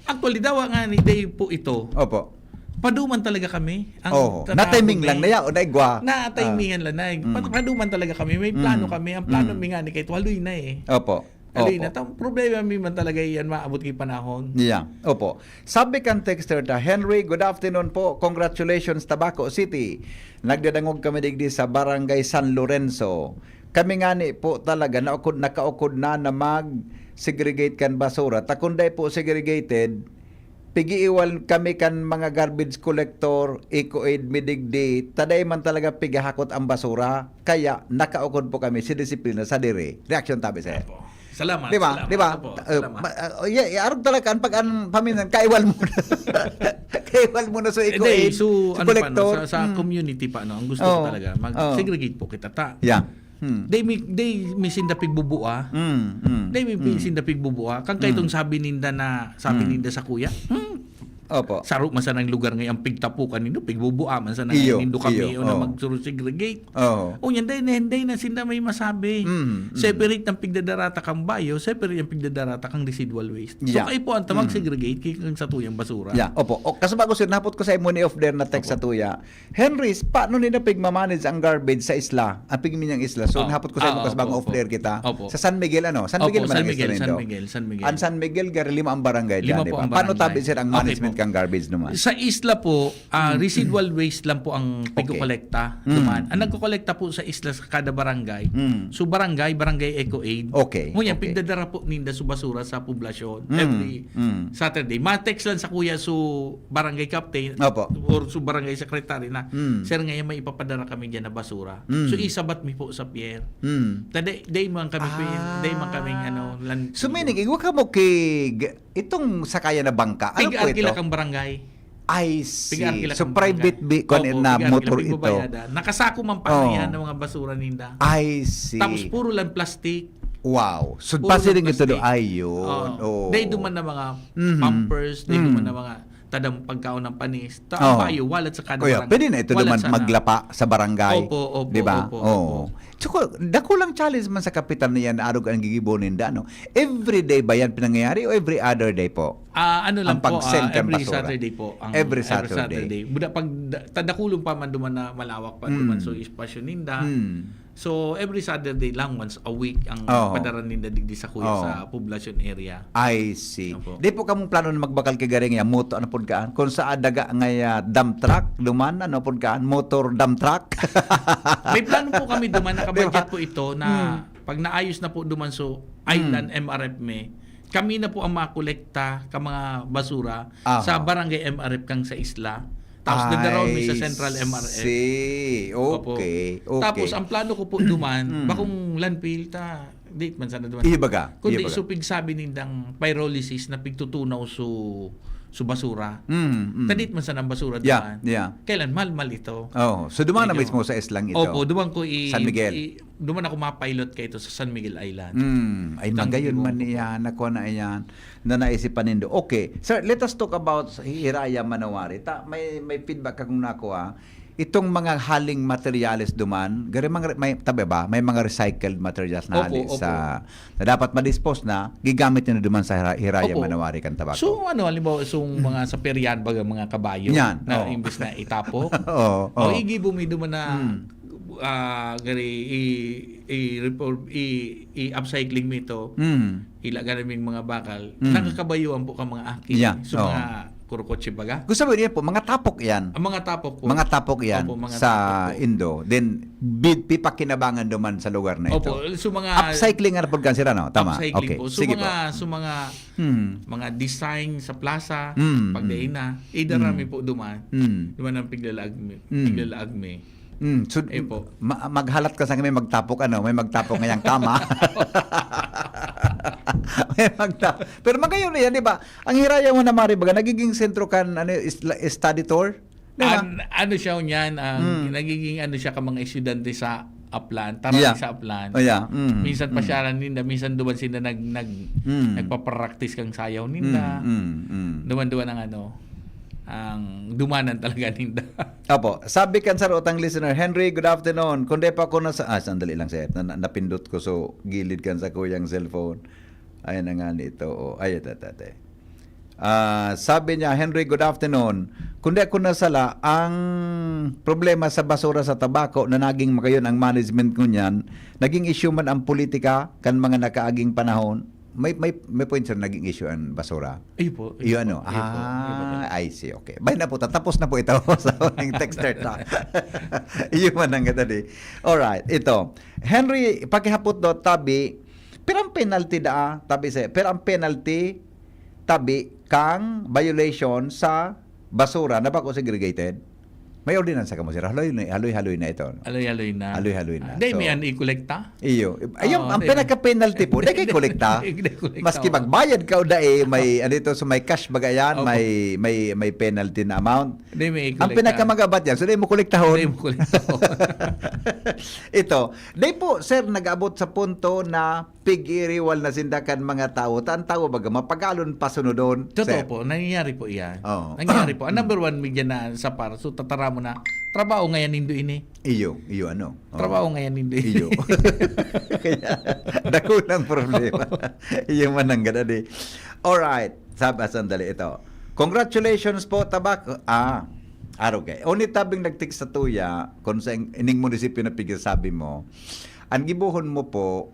actually, dawa nga ni day po ito. Opo. Paduman talaga kami. Ang Oo. tatakbo Na-timing lang ni na yan, o naigwa? Na-timingan Ah. lang na. Mm. Pa-, paduman talaga kami. May plano Mm. kami. Ang plano Mm. mi nga ni kahit waloy na eh. Opo. Haloy Opo. na. Tam-, problema mi man talaga yan, maabot kay panahon. Yeah. Opo. Sabi kan texter ta, "Henry, good afternoon po. Congratulations, Tabaco City. Nagdadangog kami digdi sa Barangay San Lorenzo. Kami ngani po talaga, naukod, nakaukod na na mag-segregate kan basura. Ta kun dai po segregated, pigiiwan kami kan mga garbage collector, Eco Aid, mi digdi, ta dai man talaga pigahakot ang basura. Kaya nakaukod po kami sa disiplina sa diri." Reaksyon tabi, sir. Opo. Salamat, Di ba? salamat. Di ba? Opo, Ta-, uh, salamat. ma-, uh, yeah, yeah, arog talaga kan pag an paminsan, kaiwal mo na. Kaiwal mo na sa Eco Hindi, Aid, so, sa ano pa, no, collector. sa, sa Mm. community pa, no, ang gusto ko Oo. talaga, Oo. mag-segregate po kita ta. Yeah. Hmm. Dai mi, dai mi sinda pigbubua. Mm, mm, Dai mi mm. sinda pigbubua. Kan Mm. kaitong sabi ninda na, sabi Mm. ninda sa kuya, hmm, Opo. saro man sanang lugar ngay-an pigtapukan nindo, pigbubua man sana Iyo, nindo kami iyo, o na oo. magsuro-segregate. Oo. O yan, dai na, dai na sinda may masabi. Mm, mm. Separate ang pigdadarata kang bayo, separate ang pigdadarata kang residual waste. So, Yeah. kaipuhan ta Mm. mag-segregate kay kang satuyang basura. Yeah, opo. O, kasaba ko, sir, napot ko sa imo ni off there na text Opo. sa tuya. Henry, paano nila pigmamanage ang garbage sa isla? Ang pigminyang isla. So, Oh. nahapot ko sa Ah, imo, kas opo, bang off opo. there kita. Opo. Sa San Miguel, ano? San Opo, Miguel man San ang isla Miguel, San nindo? Miguel, San Miguel. Ang San Miguel, gari lima ang barangay Lima dyan, di po ba? ang Paano barangay. tabi, sir, ang Okay management po. kang garbage naman? Sa isla po, ah, Mm. residual waste lang po ang Okay. pigkokolekta Mm. duman. Ang Mm. nagkokolekta po sa isla sa kada barangay. Mm. So, barangay, barangay Eco Aid. Okay, Ngunyan, okay. pigdadara po ninda sa basura sa poblasyon Mm. every Mm. Saturday. Ma-text lang sa kuya, so barangay captain Opo. or so barangay secretary na, Mm. "Sir, ngayon may ipapadara kami dyan na basura." Mm. So, isabat mi po sa pier. Mm. Ta, day, day man kami, Ah. day man kaming, ano, lan-, So, meaning, igwa ka mo kig-, itong sakayan na bangka. Ano po Pig-arkila ito? kang barangay. I see. Pig-arkila So, kang private barangay. bi-, kwan Opo, na pig-arkila, motor ito. pigbabayadan. Nakasako man pa Oo. yan ng mga basura ninda. I see. Tapos, puro lang plastic. Wow. So, Puro pasiring lang ito do, plastic. ayun. Oo. Oo. Day duman na mga Mhm. pampers, day duman Mhm. na mga tadang pagkaon ng panis. Ta-, Oo. ang bayo, walat sa kada Kuya, barangay. pwede na ito Walat duman sana. maglapa sa barangay. Opo, opo, Di ba? opo, Oo. opo. Tsaka, dakulang challenge man sa kapital na yan, arog ang gigibo ninda, no? Every day ba yan pinangyayari o every other day po? Ah, ano lang Ang po, pag-send ah, kan every basura? Saturday po. Ang Every every Saturday. Saturday. Buda pag da-, tadakulon pa man duman na malawak pa duman, Mm. so espasyo ninda. Mm. So, every Saturday lang, once a week, ang Oo. padara ninda digdi sa kuya Oo. sa poblasyon area. I see. Opo. Di po kamong plano na magbakal ki Garing ya, moto ano pod kaan? Kung sa daga nga ya, dump truck, duman, ano pod kaan? Motor dump truck? May plano po kami duman, nakabudget Di ba? po ito na Hmm. pag naayos na po duman so island M R F mi, kami na po ang makolekta ka mga basura Aha. sa barangay M R F kang sa isla. Tapos dadaraon mi sa I central M R F. see. Opo. Okay, okay. Tapos ang plano ko po duman, Mm. bakong landfill ta, di man sana duman. Ibaga, Kundi ibaga. so pigsabi nindang pyrolysis na pigtutunaw so, so basura. Mm, mm. Tadit man sana ang basura Yeah, duman. yeah. Kailan? Malmal ito. Oh, so duman na Medyo mismo sa islang ito. Opo, duman ko i, San Miguel. i- duman ako mapilot ka ito sa San Miguel Island. Mm, ay Itang magayon ginagawa man ko po. Iyan, ako na iyan, na naisipan nindo. Okay, sir, let us talk about Hiraya Manawari. Ta, may, may feedback akong nakuha. Itong mga haling materyales duman, gari mga, may, tabi ba, may mga recycled materials na Opo, hali opo. sa, na dapat ma-dispose na, gigamit nyo na duman sa Hira- Hiraya Opo. Manawari kan Tabaco. So ano, halimbawa, so mga sa peryan, baga mga kabayo, Yan, na oo. imbes na itapok, Oo, o oo. igibo mi duman na, Mm. ah, gari, i, i, repor- i, i-upcycling mi ito, Mm. ila gari ming mga bakal, Mm. nakakabayuan po ka mga aki, Yeah, so oo. mga kurukotse baga. Gusto mo niya po, mga tapok yan. Ang mga tapok po. Mga tapok yan Opo, mga sa tapok po. Indo. Then, bi- pipakinabangan duman sa lugar na ito. Opo, so mga Upcycling nga na pagkansira, no? Tama. upcycling Okay. po. So Sige mga, po. so mga, Hmm. mga design sa plaza, Mm, pag mm. dai na, idarami Mm. po duman. Mm. Duman ang piglalaag mi. Mm. Piglalaag mi. Mm. So, Eh po. ma- maghalat ka sa may magtapok, ano? May magtapok ngayang kama. May magtapok. Pero magayon na yan, di ba? Ang Hiraya Manawari, baga, nagiging sentro kan, ano, is- study tour? Di ba? An, ano siya niyan, ang Mm. nagiging ano siya ka mga estudyante sa Aplan, tara Yeah. sa Aplan. Oh, yeah. Mm, Minsan mm. pasyalan ninda, minsan duman sila nag, nag, Mm. nagpapractice kang sayaw ninda. Mm, mm, mm. Duman-duman ang ano, ang dumanan talaga ninda. Opo. Sabi kan sarotang listener, "Henry, good afternoon. Kung di pa ako nasa," ah, sandali lang, sir. Na, na- napindot ko, so, gilid kan sa kuyang cellphone. Ayan na nga nito. Oh. Ay, ito, ito, ito. Ah, sabi niya, "Henry, good afternoon. Kung di ako nasala, ang problema sa basura sa Tabaco na naging magayon ang management ngunyan, naging issue man ang politika kan mga nakaaging panahon." May, may, may point, sir, naging issue ang basura. Iyo po. Iyo, ano? Iyo po, iyo po. Ah, I see. Okay. Bay na po, tapos na po ito sa ating texter ta. Iyo man ang ganda di. Alright, ito. Henry, pakihapot do, tabi, pero ang penalty da, tabi sa, pero ang penalty, tabi, kang violation sa basura na bako segregated. May ordinansa kamo, sir? Haloy, haloy-haloy na ito. Haloy-haloy na. Haloy-haloy na. Ah, dai, So, may an i-kolekta? Iyo. Ayun, Oo, ang di ba? pinaka-penalty po. Di kay kolekta. Di, di kolekta, Maski oo. magbayad ka o dai, may, ano ito, so may cash baga yan, Opo. may, may, may penalty na amount. Di, may Ang kolekta. pinakamaga-abat yan, so di mo kolektahon. Di mo kolektahon. Ito. Di po, sir, nag-abot sa punto na pig-iriwal na sinda kan mga tawo. Ta ang tawo baga, mapagalon pasunodon, Totoo sir. po, nangyayari po iyan. Oo. Nangyayari po. Ang number one, media na sa par, so tatara mo na, trabaho ngayon nindo ini. Iyo, iyo ano. Oo. Trabaho ngayon nindo ini. Iyo. Kaya, dakulang problema. Iyo man ang gada di. Alright. Sab-, ah, sandali ito. Congratulations po, Tabak. Ah, arog eh. Only tabing nagtik sa tuya, kung sa in-, ining munisipyo na pigsasabi mo, ang gibuhon mo po,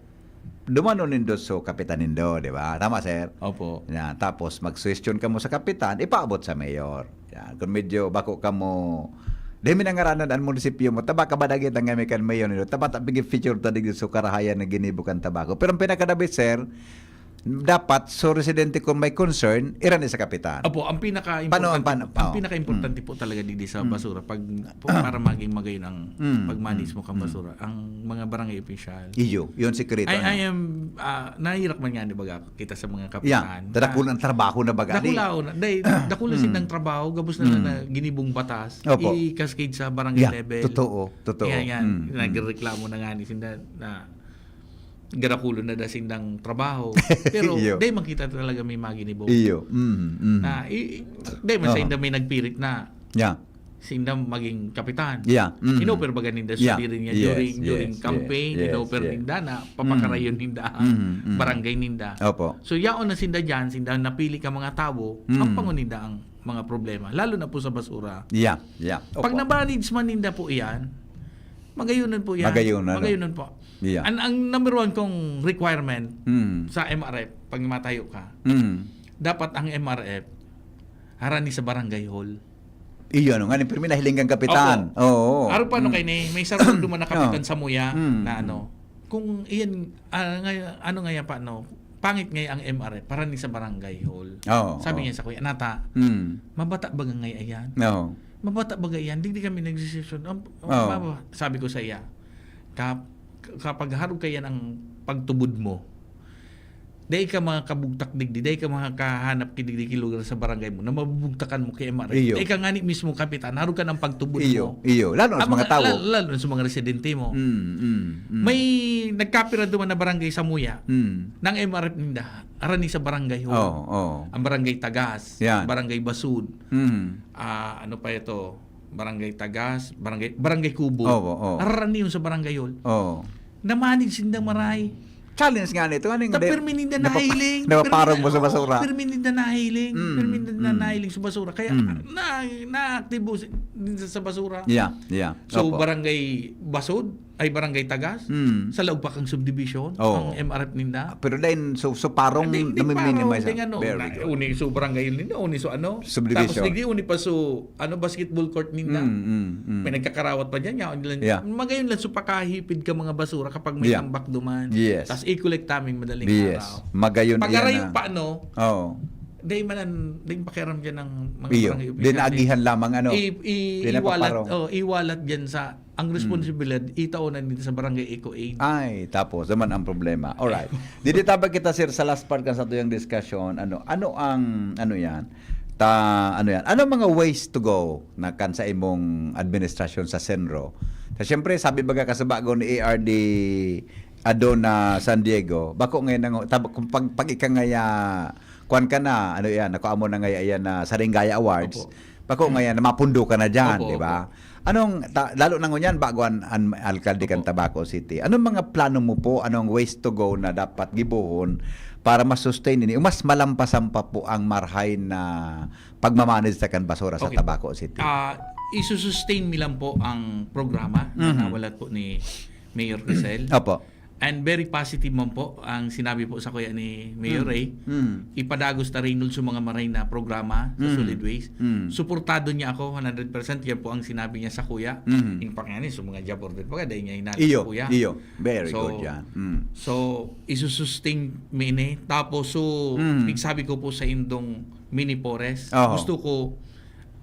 dumanon nindo so kapitan nindo, di ba? Tama, sir? Opo. Yan. Tapos, mag-suwestiyon kamo sa kapitan, ipaabot sa mayor. Yan. Kung medyo bako kamo, di mi nangaranan ang munisipyo mo, taba ka ba dagit ang kami kan mayor nindo? Taba ta bigay feature ta digdi so karahayan na ginibo kan Tabaco. Pero ang pinakadabit, sir, dapat so residente kung may concern, irani sa kapitan. Opo, ang pinaka Paano ang importante, pan-, ang oh. pinaka-importante po talaga digdi sa Mm. basura pag po, para maging magayon ang Mm. pag-manage mo kang Mm. basura, ang mga barangay official. Iyo, yun sikreto. Ay, Ano? I am ah, nahirap man nga ni baga kita sa mga Yeah, kapitan. dadakul ang trabaho na baga. Di? Dakulaon na. Dahil dakul na Mm. sindang trabaho, gabos na Mm. na ginibong batas. Opo. I-cascade sa barangay Yeah, level. totoo, totoo. Yan, yan. Mm, mm. Nagreklamo na nga ni sinda na garakulo na da sindang trabaho. Pero Iyo. dahil makita talaga may maginibong. Iyo. Mm, mm. Na, i, i- dahil man sa Oo. inda may nagpirit na Yeah. sinda maging kapitan. Yeah. Mm. Inoper baga ninda Yeah. sa diri niya Yes, during, yes, during yes, campaign, yes, inoper yes. ninda na papakarayon Mm. ninda ang Mm, mm. barangay ninda. Opo. So, yaon na sinda dyan, sinda napili ka mga tawo, Mm. ang pangon ninda ang mga problema, lalo na po sa basura. Yeah, yeah. Opo. Pag na-manage man ninda po iyan, Magayunan po yan. Magayunan, no? Magayunan po. Yeah. Ang, ang number one kong requirement Mm. sa M R F, pag matatayo ka, Mm. dapat ang M R F, harani sa barangay hall. Iyo, no? Nga, pirmi nahiling kang kapitan. Oo. Aro pa, no, Mm. kay ni, may sarong duman na kapitan Oh. sa muya Mm. na ano. Kung iyan, ah, ngay-, ano nga yan pa, no? Pangit ngay ang M R F, harani sa barangay hall. Oo, Sabi oo. niya sa kuya, "Nata, Mm. mabata ba ngay ayan?" No. Mabata ba yan? Digdi kami nagsisesyon. Ang, Oo. mama, sabi ko sa iya, "Kap-, kapag harog ka yan ang pagtubod mo, dai ka makakabugtak digdi, dai ka makakahanap ki digdi ki lugar sa barangay mo na mabubugtakan mo ki M R F. Iyo. Dai ka ngani mismo kapitan, harog ka ng pagtubod Iyo, mo." iyo. Lalo na sa Ang mga tao. Lalo, lalo na sa mga residente mo. Mm, mm, mm. May nagkapira duman na barangay sa Muya Mm. ng M R F ninda, harani sa barangay hall. Oo, oo. Ang barangay Tagas, Yan. barangay Basud, Mm. ah, ano pa ito? Barangay Tagas, barangay, barangay Kubo. Oo, oo. Harani yun sa barangay hall. Oo. Namanage sindang maray. Challenge nga nito. Ano yung Ta pirmi ninda napa-, nahiling. napaparong Pirmi mo sa ninda, basura? Oo, pirmi ninda nahiling. Mm, Pirmi ninda mm. nahiling sa basura. Kaya Mm. na, naaktibo si-, din sa, sa basura. Yeah, yeah. So, Opo. barangay Basud, ay barangay Tagas, Mm. sa laog pa kang subdivision, Oo. ang M R F ninda. Pero then, so, so parang Di, di nami-minimize parang, ang ano, very na, good. Uni so barangay ninda, uni so ano. Subdivision. Tapos digdi uni pa so, ano, basketball court ninda. Mm, mm, mm. May nagkakarawat pa dyan, yaon nila. Yeah. Magayon lang so pakahipid ka mga basura kapag may Yeah. tambak duman. Yes. Tapos i-collect taming madaling Yes. araw. Magayon iyan Pagarayo na. pa, no? Oo. Dahil man ang, dahil pakiaram dyan ng mga Iyo. barangay Di officials. naagihan lamang, ano? I, i, Di iwalat, napaparong. Oh, iwalat dyan sa, ang responsibilidad, itaonan dito sa barangay ECO Aid. Ay, tapos naman ang problema. Alright. Didi tabag kita, sir, sa last part kan sa tuyang discussion. Ano, ano ang, ano yan? Ta, ano yan? Ano mga ways to go na kan sa imong administrasyon sa Senro? Ta, syempre, sabi baga ka sa bago ni A R D Adona San Diego, bako ngayon nang, tab-, kung pag, pag ika ngaya, kwan ka na, ano yan, nakuha mo na ngaya yan na Saringaya Awards, Opo. bako ngayon na mapundo ka na dyan, Opo, di ba? opo. Anong, ta-, lalo na ngunyan, bago an, an alkalde kan Opo. Tabaco City, anong mga plano mo po? Anong ways to go na dapat gibohon para mas sustain ini? O mas malampasan pa po ang marhay na pagmamanage sa kan basura sa Okay. Tabaco City? Ah, isusustain mi lang po ang programa na Mhm. nawalat po ni Mayor Crisel. Opo. And very positive man po ang sinabi po sa kuya ni Mayor Mm. Ray. Mm. Ipadagos ta rin sa mga maray na programa sa Mm. solid waste. Mm. Suportado niya ako one hundred percent. Yan po ang sinabi niya sa kuya. Mm. Yung pangani, sa mga job order pa, dahil niya hinanap Iyo, sa kuya. iyo. Very So, good yan. Mm. So, isusustain mi ini. Tapos, so, Mm. pigsabi ko po sa indong mini forest. Oo. Gusto ko,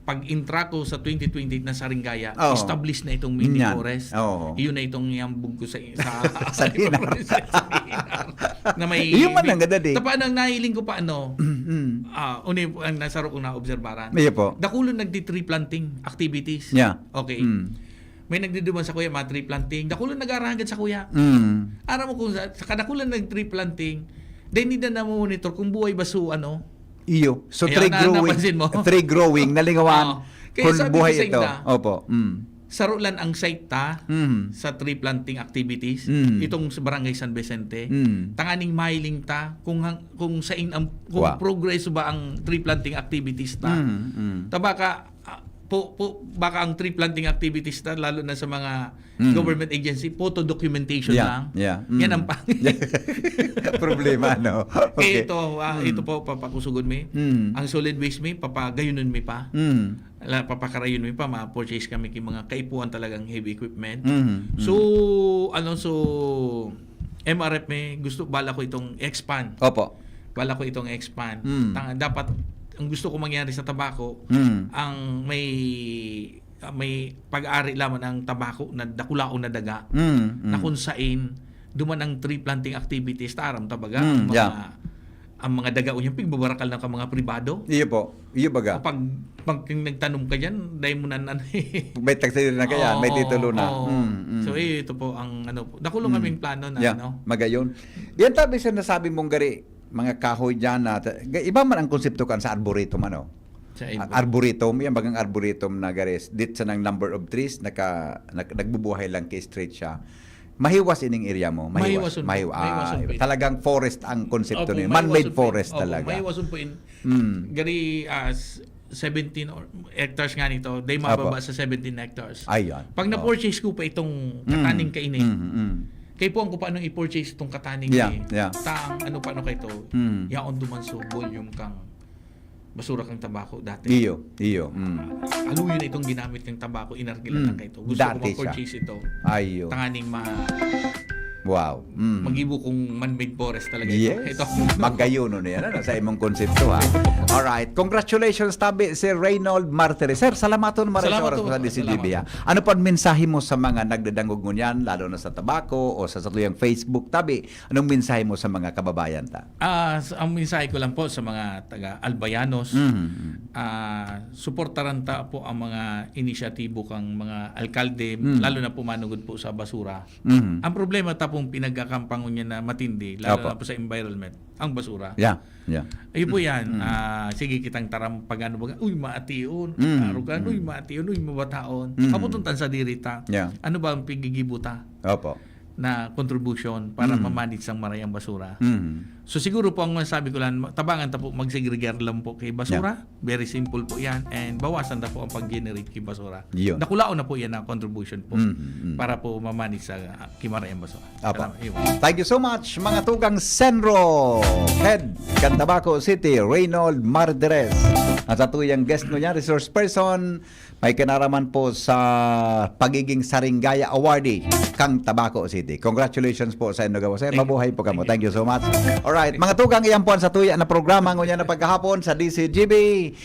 pag intra ko sa twenty twenty-eight na Saringaya, Oo. establish na itong mini Yan. forest. Oo. Iyon na itong yambog ko sa, sa, Sa Dinar. sa Dinar. Na may, Iyon man may, ang ganda di. Tapa nang nahiling ko pa, ano, Mm. ah, uni po ang nasaro kong naobserbaran. Iyo po. Dakulon nagdi-tree planting activities. Yeah. Okay. Mm. May nagdiduman sa kuya, mga tree planting. Dakulon nag-aaranggan sa kuya. Mm. Aram mo kung sa, sa kadakulan ng tree planting, then nila na monitor kung buhay ba so, ano. Iyo. So, Ayan, tree na, growing. napansin mo? Tree growing. Nalingawan. Oo. Kaya Kung sabi buhay ko sa ito. inda, Opo. Mm. Saro lang ang site ta Mm. sa tree planting activities, Mm. itong sa Barangay San Vicente. Mm. Tanganing mailing ta kung hang-, kung sain ang, kung Wa. progreso ba ang tree planting activities ta. Mm, mm. Ta baka, ah, po, po, baka ang tree planting activities ta, lalo na sa mga Mm. government agency, photo documentation Yeah, lang. yeah. Mm. Yan ang pangit. Problema, no? Kaya Okay. ito, ah, Mm. ito po, papakusugon mi. Mm. Ang solid waste mi, papagayunon mi pa. Mm. Ala, papakarayon mi pa, ma-purchase kami ki mga kaipuhan talagang heavy equipment. Mm. So, ano, so, M R F mi, gusto, bala ko itong expand. Opo. Bala ko itong expand. Mm. Tang-, dapat, ang gusto ko mangyari sa Tabaco, Mm. ang may, ah, may pag-ari lamang ang Tabaco na dakulaon na daga, Mm, mm. na kung sain, duman ang tree planting activities, ta aram ta baga, Mm, ang mga, yeah. ang mga daga o yung pigbabarakal ng ka mga pribado. Iyo po. Iyo baga. Kapag, pag yung nagtanom ka dyan, dahil mo na, na, May taxi na kaya, may Oo, titulo na. oo. Mm, mm. So, eh, ito po ang, ano po. Dakulo Mm. kaming plano na, Yeah, ano? magayon. Yan tabi sa nasabi mong gari, mga kahoy dyan na, ga-, iba man ang konsepto kan sa arboretum, ano? Sa Ar-, arboretum, yan bagang arboretum na gari, dit sa ng number of trees, naka, nag-, nagbubuhay lang kay straight siya. Mahiwas ining area mo? Mahiwas. Mahiwas yun po. Mahiwa-, Mahiwas yun ah, po. Talagang forest ang konsepto Opo, niya. mahiwas Man-made yun po. Forest Opo, talaga. Mahiwas yun po in, Mm. gari, as, seventeen or hectares nga nito, dai mababa Apo. sa seventeen hectares. Ayun. Pag Oo. na-purchase ko pa itong Mm. kataning kaini, Mm, mm. kaipuhan ko pa anong i-purchase itong kataning Yeah, ni yeah. Tang, ano pa, ano kaito, Mm. yaon duman so volume kang basura kang tabako dati. Iyo, iyo. Mm. Aluyon na itong ginamit kang tabako, inarkilan Mm. lang kaito. Gusto ko Dati siya. mag-purchase ito. Ayo. Tanganing ma Wow. Mm. mag-ibo kong man-made forest talaga Yes. ito. Ito. Magayon no yan, ano, sa imong konsepto, ha? Alright. Congratulations, tabi, Sir Reynold Martires. Sir, salamaton maray sa Salamat oras po. mo sa D C G B, Salamat. Ha? Ano pa ang mensahe mo sa mga nagdadangog ngunyan, lalo na sa tabako o sa satuyang Facebook, tabi? Anong mensahe mo sa mga kababayan ta? Ah, s- ang mensahe ko lang po sa mga taga Albayanos, Mhm. ah, suportaran ta po ang mga inisyatibo kang mga alkalde, Mm. lalo na po manugod po sa basura. Mhm. Ang problema ta pong pinagkakampangon niya na matindi, lalo Apo. na po sa environment, ang basura. Yeah, yeah. Ayun po yan. Mm. Ah, sige kitang taram pag ano baga, uy, maation, Mm, arugan, mm. uy, maation, uy, mabataon. Mm. Kaputuntan sa diri ta. Yeah. Ano ba ang pigigibo ta Opo. na kontribusyon para Mm. mamanage sang maray ang basura? Mm. So siguro po ang masabi ko lang, tabangan ta po, magsegregar lang po kay basura. Very simple po yan. And bawasan ta po ang pag-generate kay basura. Yun. Dakulaon na po yan ang contribution po Mm, mm. para po mamanage sa ah, kay maray ang basura. Apo. Salamat. Ayun. Thank you so much, mga tugang Senro, Head kan Tabaco City, Reynold Martires. Ang satuyang guest ngunyan, resource person, may kinaraman po sa pagiging Saringaya Awardee kang Tabaco City. Congratulations po sa inyo gabos. Eh, Thank you. mabuhay po kamo. Thank Thank you so much. Alright, mga tugang, iyan po ang satuya na programa ngunyan na pagkahapon sa D C G B.